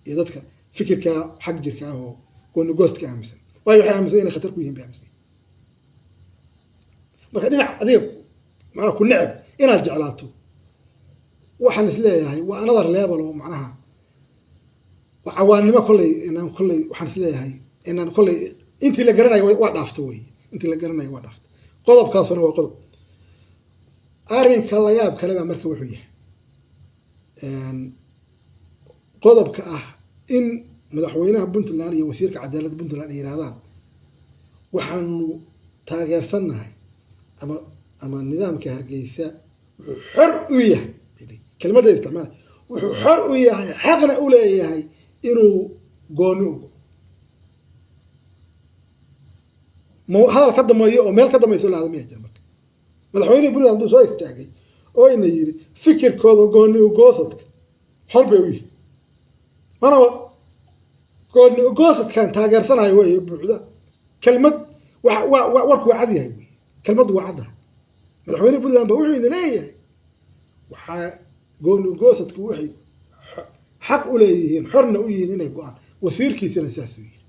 iyo dadka fikirka xag jirka ah oo goonigoostka aaminsan. Waayo, waxay aaminsan inay khatar ku yihiin bay aaminsan. Marka dhinac adiga macnaha ku necab inaad jeclaato, waxaan is leeyahay waa another level oo macnaha waa cawaannimo. Kolley inaan kolley waxaan is leeyahay inaan kolley intii la garanayo waa dhaafto wey, intii la garanayo waa dhaafto. Qodobkaasuna waa qodob. Arrinka la yaab kale baa marka wuxuu yahay qodobka ah in madaxweynaha Puntland iyo wasiirka cadaaladda Puntland ay yidhahdaan waxaanu taageersannahay ama nidaamka Hargeysa wuxuu xor u yahay, kelmadda isticmaala, wuxuu xor u yahay, xaqna u leeyahay inuu gooni u go'o. Ma hadal ka dambeeyo oo meel ka dambayso la hadal miyaa jira? Marka madaxweynihi Puntland hadduu soo istaagay oo ina yiri fikirkooda gooni ugoosadka xor bay u yihin, manaba gooni ugoosadkan taageersanayo wey buuxda kelmad wa wa warku waa cad yahay wey, kelmaddu waa caddahay. Madaxweyne Puntland ba wuxuu ina leeyahay waxaa gooni ugoosadku waxay xaq u leeyihiin, xorna u yihiin inay go-aan. Wasiirkiisina sidaas u yiri.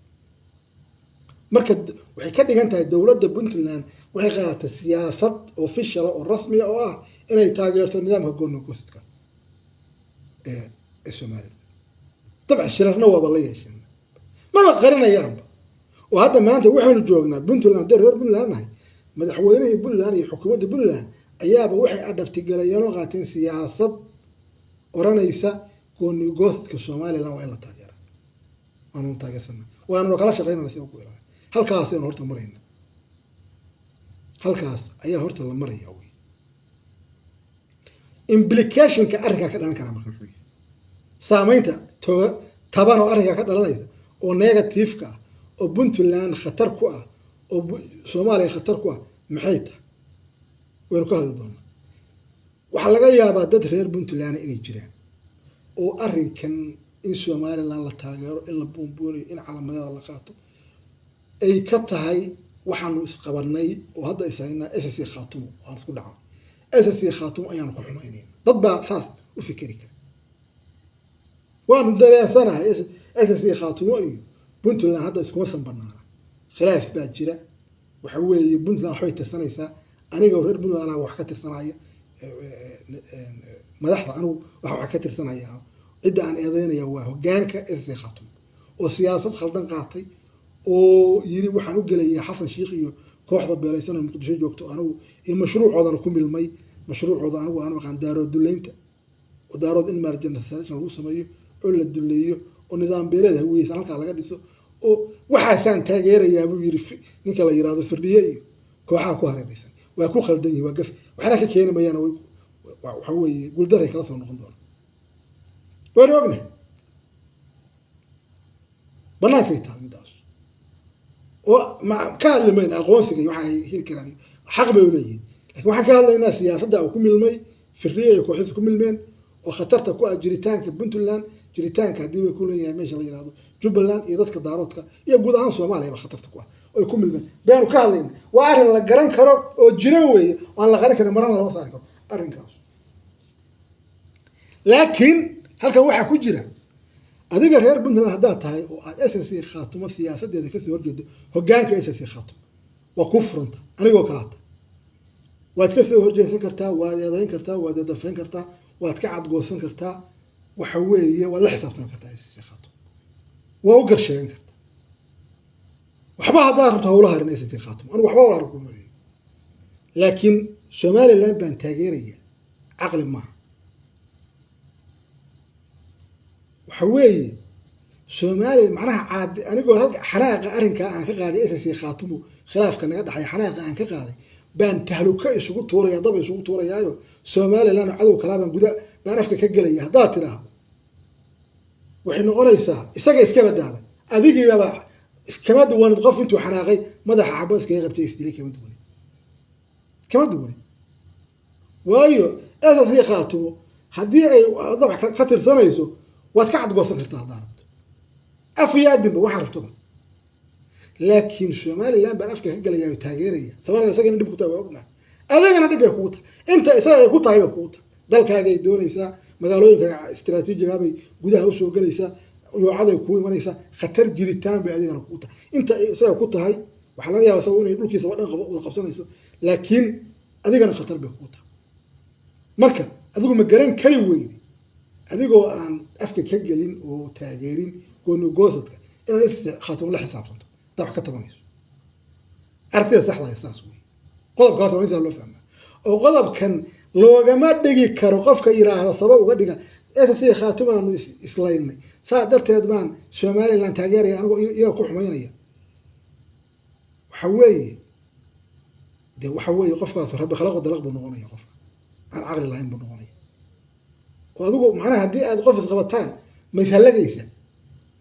Marka waxay ka dhigan tahay dowladda Puntland waxay qaadatay siyaasad official oo rasmiya oo ah inay taageerto nidaamka gooni ugoosadka ee Somaliland. Dabcan shirarna waaba la yeesheen, maba qarinayaanba. Oo hadda maanta waxaynu joognaa Puntland, haddii reer Puntland nahay, madaxweynihii Puntland iyo xukuumadda Puntland ayaaba waxay adhabtigalayeen oo qaateen siyaasad oranaysa gooni goosadka Somaliland waa in la taageera, waananu taageersana, waananu kala shaqeynana si ku ilaali. Halkaasaynu horta marayna, halkaas ayaa horta la maraya wey. Implicationka arrinkaa ka dhalan karaa marka muxuu yahay? Saameynta toga taban oo arrinkaa ka dhalanaysa oo negativeka ah oo Puntland khatar ku ah oo Soomaaliya khatar ku ah maxay tahay? Waynu ka hadli doonaa. Waxaa laga yaabaa dad reer Puntland inay jiraan oo arrinkan in Somaliland la taageero, in la buunbuuniyo, in calaamadeeda la qaato ay ka tahay waxaanu isqabanay oo hadda ishaynaa SSC Khaatumo, aan isku dhacnay SSC Khaatumo ayaanu ku xumaynayna. Dad baa saas u fikeri kara. Waanu dareensanahay SSC Khaatumo iyo Puntland hadda iskuma sanbanaana, khilaaf baa jira. Waxa weeye Puntland waxbay tirsanaysaa, aniga reer Puntland wax ka tirsanaya madaxda, anigu wax ka tirsanaya. Cidda aan eedeynaya waa hogaanka SSC Khaatumo oo siyaasad khaldan qaatay oo yiri waxaan u gelayaa Xasan Sheikh iyo kooxda beelaysan oo Muqdisho joogto anigu iyo mashruucoodana ku milmay. Mashruucooda anigu aan aqaan Daarood duleynta, oo Daarood in marginalization lagu sameeyo oo la duleeyo oo nidaam beeleed hawiyeysan halkaa laga dhiso oo waxaasaan taageerayaa buu yiri ninka la yiraahdo Firdhiye iyo kooxaha ku hareeraysan. Waa ku khaldan yihin, waa gaf, waxna ka keeni mayaan, waxa weeye guuldaray kala soo noqon doona. Waynu ognahay, bannaankay taal midaas. Oo ka hadli mayna aqoonsiga iyo waxa ay heli karaan, xaq bay uleeyihiin, lakin waxaan ka hadlaynaa siyaasadda uu ku milmay Firriya iyo kooxiisa ku milmeen, oo khatarta ku ah jiritaanka Puntland, jiritaanka haddii bay ku leeyahay meesha la yihahdo Jubbaland iyo dadka Daaroodka iyo guud ahaan Soomaaliyaba khatarta ku ah oy ku milmeen baynu ka hadlayna. Waa arrin la garan karo oo jira weeye, oo aan la qarin karin, marana lama saari karo arrinkaas. Laakiin halkan waxaa ku jira, adiga reer Puntland haddaad tahay oo aad SSC Khaatumo siyaasadeeda kasoo horjeedo, hogaanka SSC Khaatumo waa kuu furanta. Anigoo kalaata waad ka soo horjeesan kartaa, waad eedayn kartaa, waad eedafayn kartaa, waad ka cadgoosan kartaa, waxa weeye waad la xisaabtami kartaa SSC Khaatumo, waa u garsheegan kartaa. Waxba haddaad rabto hawla harin SSC Khaatumo, anigu waxba wala kuma, laakiin Somaliland baan taageeraya caqli maaha. Waxa weeye Soomaaliya macnaha caadi anigoo halka xanaaqa arrinkaa aan ka qaaday SSC Khaatumo, khilaafka naga dhaxay xanaaqa aan ka qaaday baan tahluka isugu tuuraya, daba isugu tuurayaayo Somaliland cadow kalaa baan guda baan afka ka gelaya haddaad tidhaahdo, waxay noqonaysaa isaga iska badaabay, adigiibaba iskama duwanid qof intuu xanaaqay madaxa xabo iskaga qabtay isdilay, kama duwanid, kama duwanid. Waayo SSC Khaatumo haddii ay dabac ka tirsanayso waad ka cadgoosan kartaa haddaa rabto, af iyo adinba waxaa rabtoba, laakiin Somaliland baan afka ka gelaya oo taageeraya. Somaliland isagana dhib ku tahay waa ognaha, adigana dhib bay kugu tahay, inta isaga ay ku tahay bay kugu tahay. Dalkaagay doonaysaa, magaalooyinka istiraatiijigaabay gudaha usoo gelaysaa, yoocaday kugu imanaysaa, khatar jiritaan bay adigana kugu tahay. Inta ay isaga ku tahay waxaa laga yaaba isaga inay dhulkiisaba dhan wada qabsanayso, laakiin adigana khatar bay kugu tahay. Marka adigu ma garan kari weydi, adigoo aan afka ka gelin oo taageerin gooni goosadka, inaad Khaatumo la xisaabtanto haddaa wax ka tabanayso. Aragtida saxda saas wey. Qodobka horta waa intaa loo fahmaa, oo qodobkan loogama dhigi karo qofka yiraahda sabab uga dhiga SSC Khaatumaanu islaynay, saa darteed baan Somaliland taageeraya anigoo iyaga ku xumaynaya. Waxa weeye de, waxa weeye qofkaas rabbi khalaqo dalaq buu noqonaya, qofka aan caqli lahayn buu noqonaya. Oo adigu macnaha haddii aad qof isqabataan ma ishallagaysaa?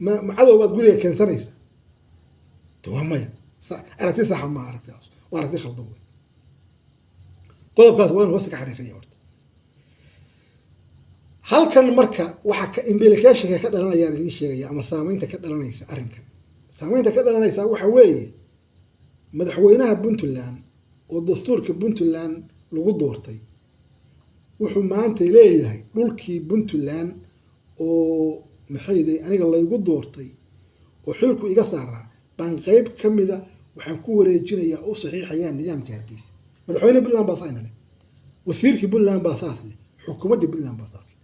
Ma cadow baad guriga keensanaysaa? De waa maya, aragti saxa maaha aragtidaas, waa aragti khaldan wey. Qodobkaas waa in hoosta ka xariiqaya horta halkan. Marka waxaa ka implicationka ka dhalanayaan idiin sheegaya, ama saameynta ka dhalanaysa arrinkan. Saameynta ka dhalanaysa waxa weeye, madaxweynaha Puntland oo dastuurka Puntland lagu doortay wuxuu maanta leeyahay dhulkii Puntland oo maxayday aniga laygu doortay oo xilku iga saaraa baan qeyb ka mida waxaan ku wareejinayaa u saxiixayaa nidaamka Hargeysa. Madaxweyne Puntland baa saayna leh, wasiirkii Puntland baa saas leh, xukuumaddii Puntland baa saas leh.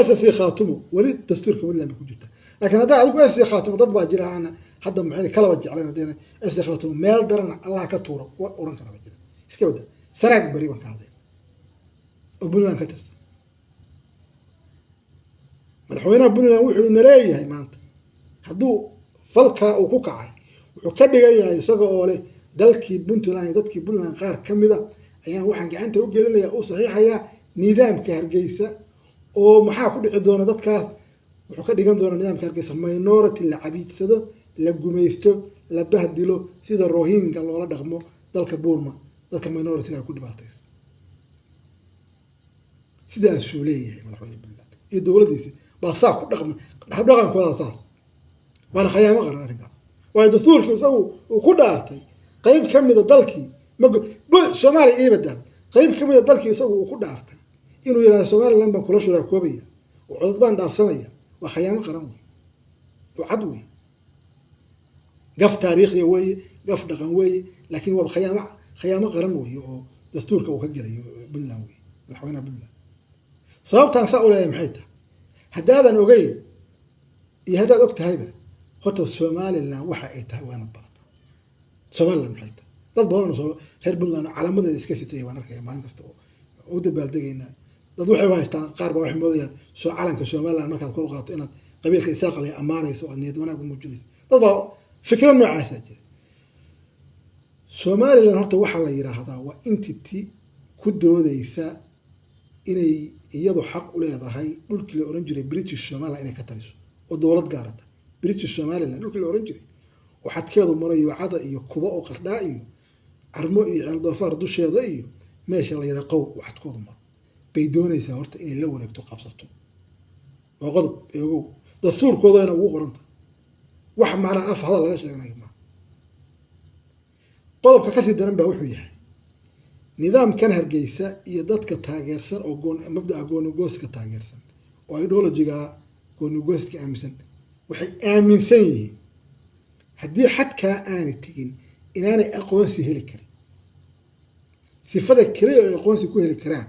SSC Khaatumo weli dastuurka Puntland bay ku jirta. Laakiin haddaa adigu SSC Khaatumo, dad baa jira aana hadda maxay kalaba jeclayn haddayna SSC Khaatumo meel darana Allah ka tuuro kuwa oran kara baa jira. Iska badda Sanaag Beri baan ka hadlayna oo Puntland ka tirsan. Madaxweynaha Puntland wuxuu ina leeyahay maanta hadduu falkaa uu ku kacay, wuxuu ka dhigan yahay isaga oo leh dalkii Puntland iyo dadkii Puntland qaar ka mida ayaan waxaan gacanta u gelinaya u saxiixayaa nidaamka Hargeysa. Oo maxaa ku dhici doona dadkaas? Wuxuu ka dhigan doonaa nidaamka Hargeysa minority la cabiidsado, la gumaysto, la bahdilo, sida Rohingya loola dhaqmo dalka Burma, dadka minority-ga ku dhibaataysa. Sidaasuu leeyahay madaxweyne Puntland iyo dowladdiisi baa saa ku dhaqma, habdhaqankooda saas, waana khayaamo qaran arrinkaas. Waayo dastuurkii isagu uu ku dhaartay qeyb ka mida dalkii ma Soomaaliya ii badaaba, qeyb ka mida dalkii isagu uu ku dhaartay inuu yihahdo Somaliland baan kula shuraakoobaya oo codad baan dhaafsanaya, waa khayaamo qaran wey oo cad wey, gaf taariikhiya weeye, gaf dhaqan weeye, laakiin waa khayaamo qaran weeye oo dastuurka uu ka gelayo Puntland wey madaxweynaha Puntland. Sababtaan saa u leeyahay maxay tahay? Haddaadan ogeyn iyo haddaad og tahayba, horta Somaliland waxa ay tahay waa inaad barataa. Somaliland maxay tahay? Dad badan oo reer Puntland calaamadeeda iska sitay baan arkaya maalin kasta oo u dabaaldegaynaa. Dad waxay u haystaan, qaar baa waxay moodayaan soo calanka Somaliland markaad kor u qaato inaad qabiilka Isaaqale ammaanayso oo aad niyad wanaag u muujinayso. Dad baa fikro noocaasaa jira. Somaliland horta waxaa la yidhaahdaa waa entity ku doodeysa inay iyadu xaq u leedahay dhulkii la oran jiray British Somaliland inay ka taliso oo dowlad gaarata. British Somaliland dhulkii la oran jiray. oo xadkeedu maro Yoocada iyo Kuba oo Qardhaa iyo Carmo iyo Ceeldoofaar dusheeda iyo meesha la yidhaha Qow oo xadkoodu maro bay doonaysaa horta inay la wareegto, qabsato. Waa qodob eegow, dastuurkoodana ugu qoranta, wax macnaa af hadal laga sheeganayo maaha. Qodobka kasii daran baa wuxuu yahay nidaamkan Hargeysa iyo dadka taageersan oo mabda'a goonigooska taageersan oo ideology-ga goonigooska aaminsan, waxay aaminsan yihiin haddii xadkaa aanay tegin inaanay aqoonsi heli karin. Sifada keliya ay aqoonsi ku heli karaan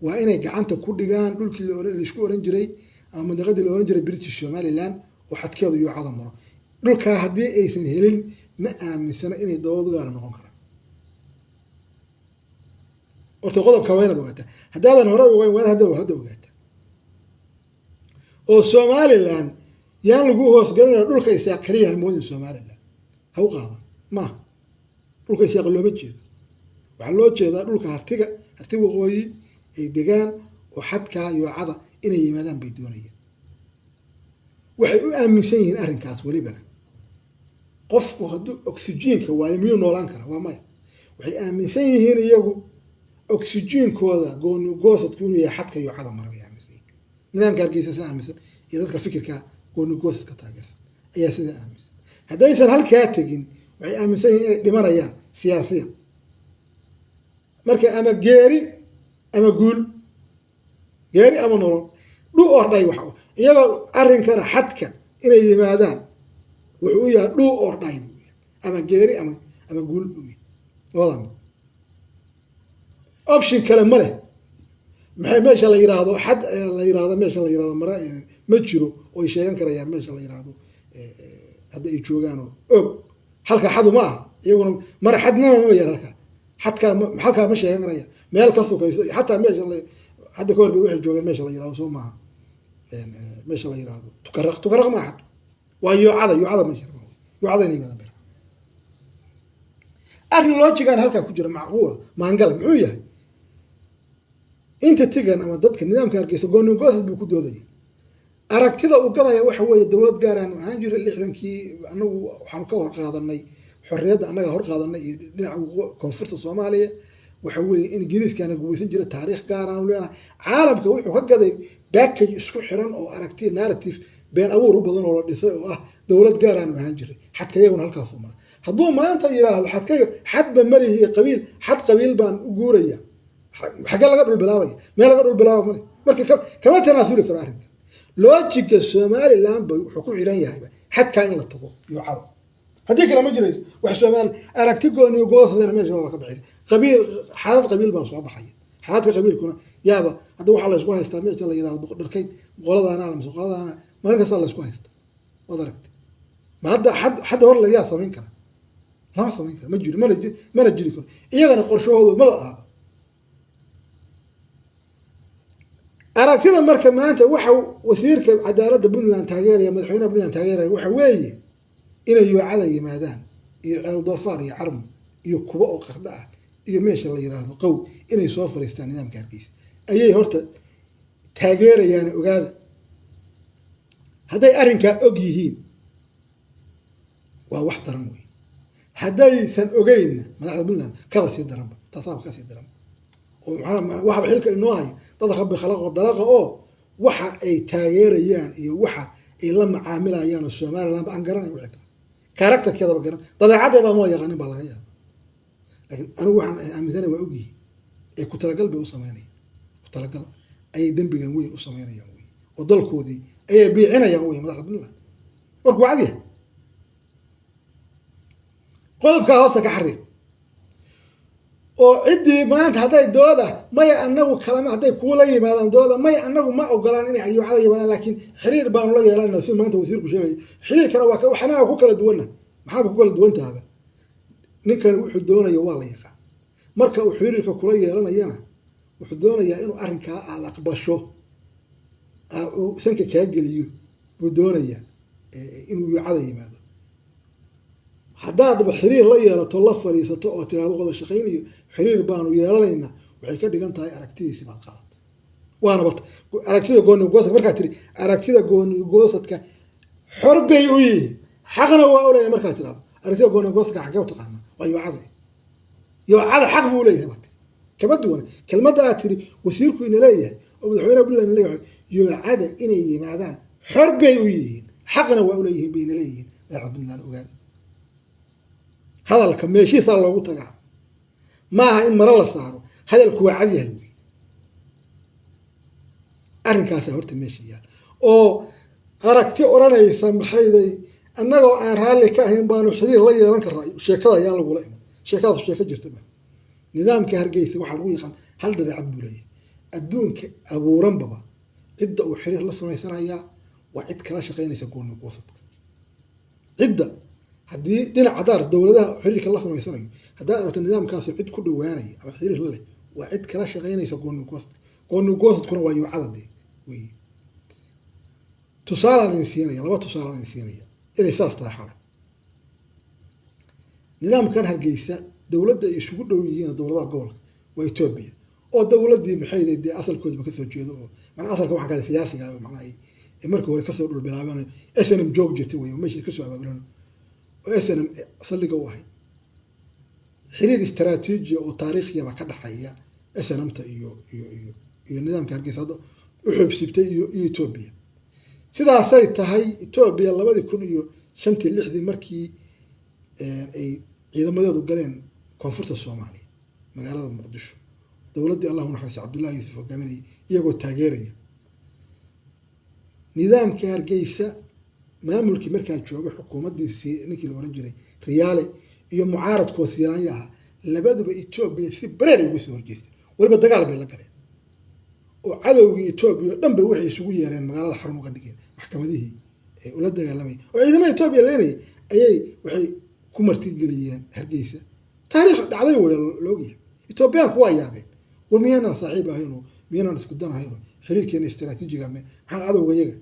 waa inay gacanta ku dhigaan dhulkii laisku oran jiray ama mandiqadii la oran jiray British Somaliland oo xadkeedu Yoocada maro. Dhulkaa haddii aysan helin, ma aaminsana inay dowlad gaara noqon karaan. Horta qodobka waa inaad ogaataa, haddaadan hore ogeyn waa in hadda ogaataa. Oo Somaliland yaan lagu hoosgalinaya, dhulka Isaaq kaliya ha moodin. Somaliland ha u qaadan maaha, dhulka Isaaq looma jeedo. Waxaa loo jeedaa dhulka Hartiga, Harti waqooyi ay degaan oo xadkaa Yoocada inay yimaadaan bay doonayaan. Waxay u aaminsan yihiin arrinkaas. Welibana qofku hadduu oxygen-ka waayo, miyuu noolaan karaa? Waa maya. Waxay aaminsan yihiin iyagu oxygen-kooda goonigoosadku inuu yahay xadka Yoocada mara bay aaminsan yihiin. Nidaamka Hargeysa sidaa aaminsan iyo dadka fikirka goonigoosadka taageersan ayaa sidaa aaminsan. Haddaysan halkaa tegin, waxay aaminsan yihiin inay dhimanayaan siyaasiyan. Marka ama geeri ama guul, geeri ama nolol, do or die. Waxa iyagoo arrinkana xadka inay yimaadaan wuxuu u yahay do or die buu yahay, ama geeri ama guul buu yahay, labada mid, option kale ma leh. Maxay meesha la yiraahdo xad la yiraahdo, meesha la yiraahdo mara ma jiro oo ay sheegan karayaan. Meesha la yiraahdo hadda ay joogaan oo og halka xadu ma aha, iyaguna mara xadnama ma yar halka xadkaa halkaa ma sheegan karayaan, meel ka sukayso. Xataa meesha la hadda ka hor bay waxay joogeen meesha la yirahdo, soo maaha, meesha la yiraahdo Tukaraq. Tukaraq maaha xad, waa Yoocada. Yoocada meesha, Yoocada inay yimaadaan beer. Arrin logic-gan halkaa ku jira macquula maangala muxuu yahay? Inta tigan ama dadka nidaamka Hargeysa goonigoosad buu ku doodaya. Aragtida uu gadaya waxa weeye dowlad gaar aanu ahaan jiray 60-kii, anagu waxaanu ka hor qaadanay xorriyadda, annaga hor qaadanay iyo dhinaca koonfurta Soomaaliya. Waxa weeye in Ingiriiskaana gumaysan jiray, taariikh gaar aanu leenahay. Caalamka wuxuu ka gaday package isku xiran oo aragti narrative been abuur u badan oo la dhisay oo ah dowlad gaar aanu ahaan jiray, xadka iyaguna halkaasuu mara. Hadduu maanta yidhaahdo xadkaga xadba malihi, qabiil xad qabiil baan u guuraya, xaggee laga dhul bilaabaya? Meel laga dhul bilaaba male. Marka kama tanaasuli karo arrinkan. Logic-ga Somaliland bay wuxuu ku xiran yahayba xadkaa in la tago Yoocada, haddii kale ma jirayso wax Soomaali. Aragti gooni goosadana meesha waa ka baxaysa. Qabiil, xaalad qabiil baa soo baxaya. Xaaladka qabiilkuna yaaba hadda waxaa la isku haystaa meesha la yirahdo Boqdharkayn, qoladaana mise qoladaana, maalin kasta la isku haysta, waad aragtay. Ma hadda xad xadda hor layaa samayn karaa? Lama samayn karo, ma jiro, mana jiri karo. Iyagana qorshahoodu maba ahaba aragtida. Marka maanta waxa wasiirka cadaaladda Puntland taageeraya, madaxweynaha Puntland taageeraya, waxa weeye inay Yoocada yimaadaan iyo Ceel Doofaar iyo Carmo iyo Kuba oo Qardho ah iyo meesha la yiraahdo Qow, inay soo fariistaan nidaamka Hargeysa ayay horta taageerayaan. Ogaada, hadday arrinkaa og yihiin waa wax daran wey, haddaysan ogeynna madaxda Puntland kaba sii daranba, taasaaba kasii daranba. Oo maxaa waxaba xilka inoo haya dad rabbi khalaqo dalaqa oo waxa ay taageerayaan iyo waxa ay la macaamilayaan oo Somaliland aan garanay waxay tahay, character-keedaba garan, dabeecaddeeda ma yaqaanin baa laga yaaba. Laakiin anigu waxaan aaminsanay waa ogyihiin ee ku talagal bay u sameynayaan, ku talagal ayay dembigan weyn u sameynayaan wey, oo dalkoodii ayay biicinayaan wey madaxda Puntland. Warku waa cadyahay, qodobkaa hoosta ka xariiq. Oo ciddii maanta hadday dooda maya anagu kalama, hadday kuula yimaadaan dooda maya anagu ma ogolaan inay Yoocada yimaadaan, laakiin xiriir baanu la yeelanayna, si maanta wasiirku sheegaya xiriirkana waa waxnaga ku kala duwanna. Maxaaba ku kala duwan tahaba? Ninkan wuxuu doonayo waa la yaqaan. Marka uu xiriirka kula yeelanayana wuxuu doonayaa inuu arrinkaa aada aqbasho, uu sanka kaa geliyo buu doonayaa inuu Yoocada yimaado. Haddaadba xiriir la yeelato, la fadhiisato oo tiraahdo wada shaqaynayo, xiriir baanu yeelanaynaa, waxay ka dhigan tahay aragtidiisi baad qaadatay. Waana bat aragtida gooni goosadka. Markaad tiri aragtida gooni goosadka xor bay u yihiin. Xaqna waa u leeyahay markaad tidhahdo aragtida gooni-goosadka xaggee u taqaanaa? Waa yoocada. Yoocada xaq buu leeyahay baad tiri, kama duwana kelmadda aad tiri wasiirku ina leeyahay oo madaxweynaha Puntland ina leeyahay. Yoocada inay yimaadaan xor bay u yihiin, xaqna waa u leeyihiin bay ina leeyihiin madaxda Puntland. Ogaada, hadalka meeshiisaa loogu tagaa, maaha in maro la saaro. Hadalku waa cad yahay wey. Arrinkaasaa horta meesha yaal oo aragti odhanaysa maxayday annagoo aan raalli ka ahayn baanu xiriir la yeelan karraa. Sheekada ayaan lagula iman, sheekadaas sheeko jirta ma. Nidaamka Hargeysa waxaa lagu yaqaan hal dabeecad buu leeyahay adduunka abuuranbaba. Cidda uu xiriir la samaysanayaa waa cid kala shaqaynaysa gooni goosadka. Cidda haddii dhinac haddaad dowladaha xiriirka la samaysanayo, haddaad aragto nidaamkaasoo cid ku dhowaanaya ama xiriir la leh, waa cid kala shaqaynaysa gooni goosadka. Gooni goosadkuna waa yuucada dee wey. Tusaalaan idin siinaya, laba tusaalaan idin siinaya inay saas tahay xalo. Nidaamkan Hargeysa dowladda ay isugu dhow yihiin dowladaha gobolka waa Etoobiya, oo dowladdii maxay dee asalkoodaba kasoo jeedo, oo manaa asalka waxaan ka siyaasiga ah, macnaha ay markii hore kasoo dhul bilaabeen SNM joog jirtay wey, meeshii kasoo abaabulan oo SNM saldhigga u ahay. Xiriir istaraatiiji oo taariikhiyaba ka dhaxeeya SNMta iyo nidaamka Hargeysa hadda u xoobsiibtay iyo Etoobiya. Sidaasay tahay, Etoobiya 2005-tii, 6-dii markii ay ciidamadeedu galeen koonfurta Soomaaliya, magaalada Muqdisho, dowladdii Allah u naxariista Cabdullahi Yuusuf hogaaminayay iyagoo taageeraya nidaamka Hargeysa, maamulkii markaa jooga xukuumaddiisii ninkii la oran jiray Riyaale iyo mucaaradkoo Siiraanya ahaa, labaduba Etoobiya si bareer uga soo horjeestay. Weliba dagaal bay la galeen oo cadowgii Etoobiya oo dhan bay waxay isugu yeereen magaalada, xarun uga dhigeen, maxkamadihii ee ula dagaalamayay oo ciidamada Etoobiya leenayay ayay waxay ku martigeliyeen Hargeysa. Taariikh dhacday way laogyahay. Etoobiyaanku waa yaabeen: war miyaanaan saaxiib ahayno? Miyaanaan isku dan ahayno? Xiriirkeena istaraatiijiga me maxaad cadowga iyaga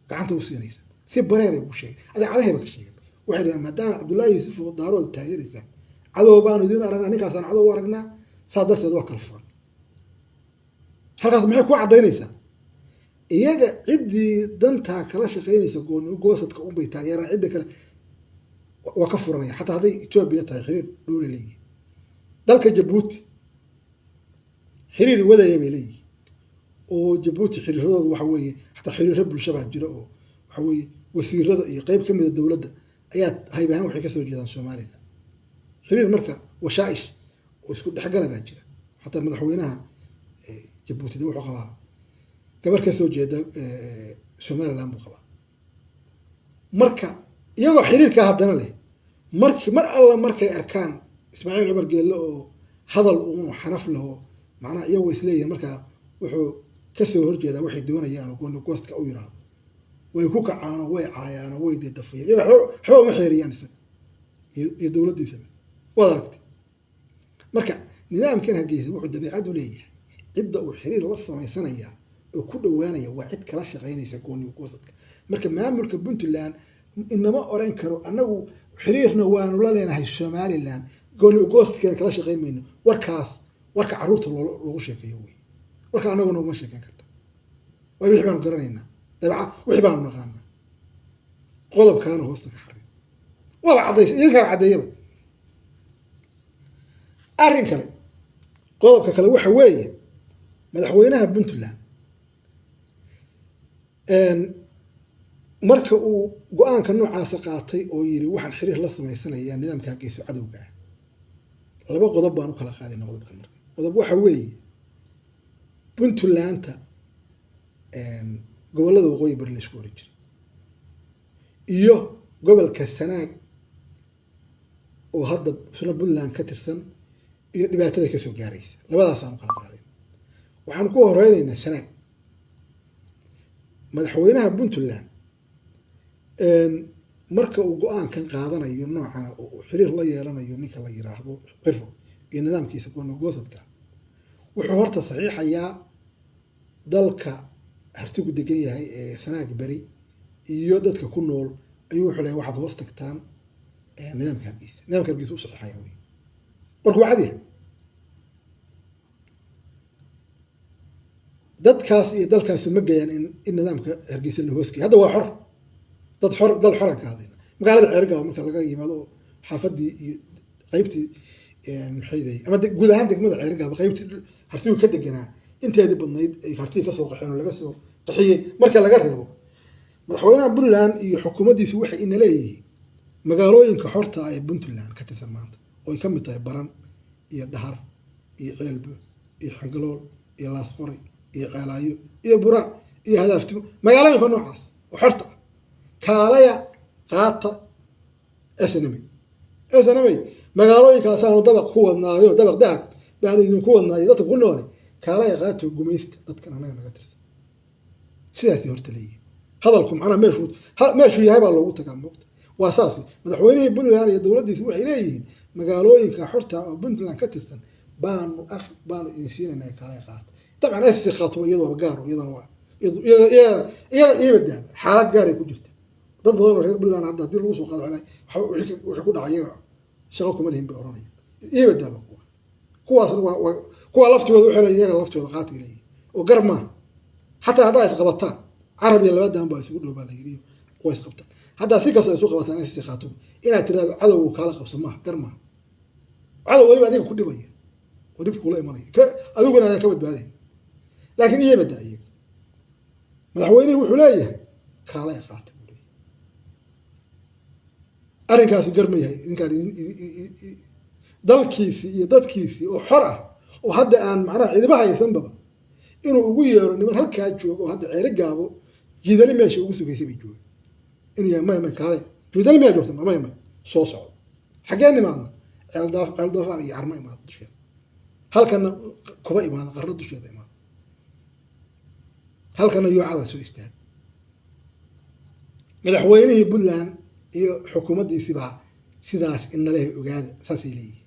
gacanta u siinaysa? Si bareeray ugu sheegay, adeecadahayba ka sheegeen. Waxay dhaheen maadaama Cabdullaahi Yuusuf oo Daarooda taageeraysaan, cadow baanu idiin aragnaa, ninkaasaan cadow u aragnaa, saa darteed waa kala furan. Halkaas maxay ku caddaynaysaa? Iyaga ciddii dantaa kala shaqaynaysa gooni goosadka unbay taageeraan, cidda kale waa ka furanaya, xataa hadday Etoobiya tahay xiriir dhowla leeyihin. Dalka Jabuuti xiriir wadaya bay leeyihiin, oo Jabuuti xiriiradooda waxa weeye xataa xiriiro bulsho baa jira, oo waxa weeye wasiirada iyo qeyb ka mida dowladda ayaa hayb ahaan waxay kasoo jeedaan Somaliland. Xiriir marka washaa'ish oo isku dhexgala baa jira. Xataa madaxweynaha Jabuuti de wuxuu qabaa gabar kasoo jeeda Somaliland buu qabaa. Marka iyagoo xiriirkaa haddana leh, marki mar alla markay arkaan Ismaaciil Cumar Geelle oo hadal uun xanaf leho, macnaha iyagoo isleeyihin markaa wuxuu kasoo horjeedaa waxay doonayaan oo gooni goostka u yiraahdo, way ku kacaano, way caayaano, way dedafayaan. Iyaga waxba uma xeeriyaan isaga iyo dowladdiisaba, waad aragtay. Marka nidaamkan Hargeysa wuxuu dabeecad u leeyahay cidda uu xiriir la samaysanayaa oo ku dhowaanaya waa cid kala shaqaynaysa gooni goosadka. Marka maamulka Puntland inama oran karo annagu xiriirna waanu la leenahay Somaliland, gooni goostkeena kala shaqayn mayno. Warkaas warka carruurta loogu sheekeeyo wey. Warka annaguna uma sheekeyn karta, waayo wixii baanu garanaynaa, dabeca wixii baanu naqaanaa. Qodobkaana hoosta ka xarin, waaba caddays, idinkaa caddeeyaba. Arrin kale, qodobka kale waxa weeye madaxweynaha Puntland marka uu go-aanka noocaasa qaatay oo yiri waxaan xiriir la samaysanayaa nidaamka Hargeysa cadowga ah, laba qodob baan u kala qaadayna qodobkan. Marka qodob waxa weeye Puntlandta gobollada waqooyi bari la isku oran jiray iyo gobolka Sanaag oo hadda isna Puntland ka tirsan iyo dhibaatada kasoo gaaraysa, labadaasaan u kala qaadayna. Waxaan ku horeynaynaa Sanaag. Madaxweynaha Puntland marka uu go-aankan qaadanayo noocana oo uu xiriir la yeelanayo ninka la yiraahdo Ciro iyo nidaamkiisa gooni goosadka, wuxuu horta saxiixayaa dalka hartigu degan yahay ee Sanaag beri iyo dadka ku nool ayuu wuxuu leeyahay waxaad hoos tagtaan nidaamka Hargeysa. Nidaamka Hargeysa u saxiixaya wey. Warku waa cad yahay. Dadkaas iyo dalkaasu ma gayaan in nidaamka Hargeysa la hoosgeeyo. Hadda waa xor, dad xor, dal xoraan ka hadlayna. Magaalada Ceerigaabo marka laga yimaado oo xaafadii iyo qaybtii maxay ama guud ahaan degmada Ceerigaabo qaybtii Hartigu ka deganaa inteedii badnayd ay Hartiga kasoo qaxeen oo laga soo qaxiyey marka laga reebo, madaxweynaha Puntland iyo xukuumaddiisu waxay ina leeyihiin magaalooyinka xorta ah ee Puntland ka tirsan maanta, oo ay ka mid tahay Baran iyo Dhahar iyo Ceelbo iyo Xangalool iyo Laasqoray iyo Ceelaayo iyo Buraan iyo Hadaaftimo, magaalooyinka noocaas oo xorta ah, kaalaya qaata SNM. SNM magaalooyinkaasaanu dabaq ku wadnaayo, dabaq dahab baanu idinku wadnaayo, dadka ku noole kaalaya qaato, gumaysta dadkan anaga naga tirsan. Sidaasay horta leeyihin. Hadalku macnaha meeshuu yahay baa loogu tagaa, moogta. Waa saas. Madaxweynihii Puntland iyo dowladdiisi waxay leeyihiin magaalooyinka xorta oo Puntland ka tirsan baanu af baanu idin siinaynaa, kaalaya qaata. Dabcan SSC Khaatumo iyadoo gaar, iyadana waa iyada iiba daaba xaalad gaaray ku jirta. Dad badan oo reer Puntland hadda haddii lagu soo qaado waxba wixii ku dhacay iyaga shaqo kuma lihin bay oranayaan. Iiba daaba kuwaasna waa kuwa laftigooda waxay leeyihin, iyaga laftooda qaatay leeyihin oo gar maaha. Xataa haddaa isqabataan, carab iyo laba daan baa isugu dhow baa la yidhi, waa isqabtaan. Haddaa si kasta isu qabataan SSC Khaatumo, inaad tirahdo cadowgu kaala qabso maaha, gar maaha. Cadow weliba adiga ku dhibaya oo dhib kuula imanaya, adiguna aadan ka badbaadayn. Laakiin iyaba daa iyaga, madaxweynihii wuxuu leeyahay kaalaya qaata buu leeyahay. Arrinkaasu gar ma yahay? Idinkaan dalkiisii iyo dadkiisii oo xor ah oo hadda aan macnaha cidiba haysanbaba inuu ugu yeero niman halkaa jooga oo hadda Ceeri Gaabo Jiidali meesha ugu sugaysay bay joogaan, inuu yahay may may kaalay Jiidali miyaa joogta? May may, soo socdo. Xaggee nimaadna? Ceeldaaf, Ceeldoofaar iyo Carmo imaado dusheeda, halkana kuba imaado, Qarro dusheeda imaado, halkana Yoocada soo istaaga. Madaxweynihii Puntland iyo xukuumaddiisibaa sidaas inalehe, ogaada, saasay leeyihiin.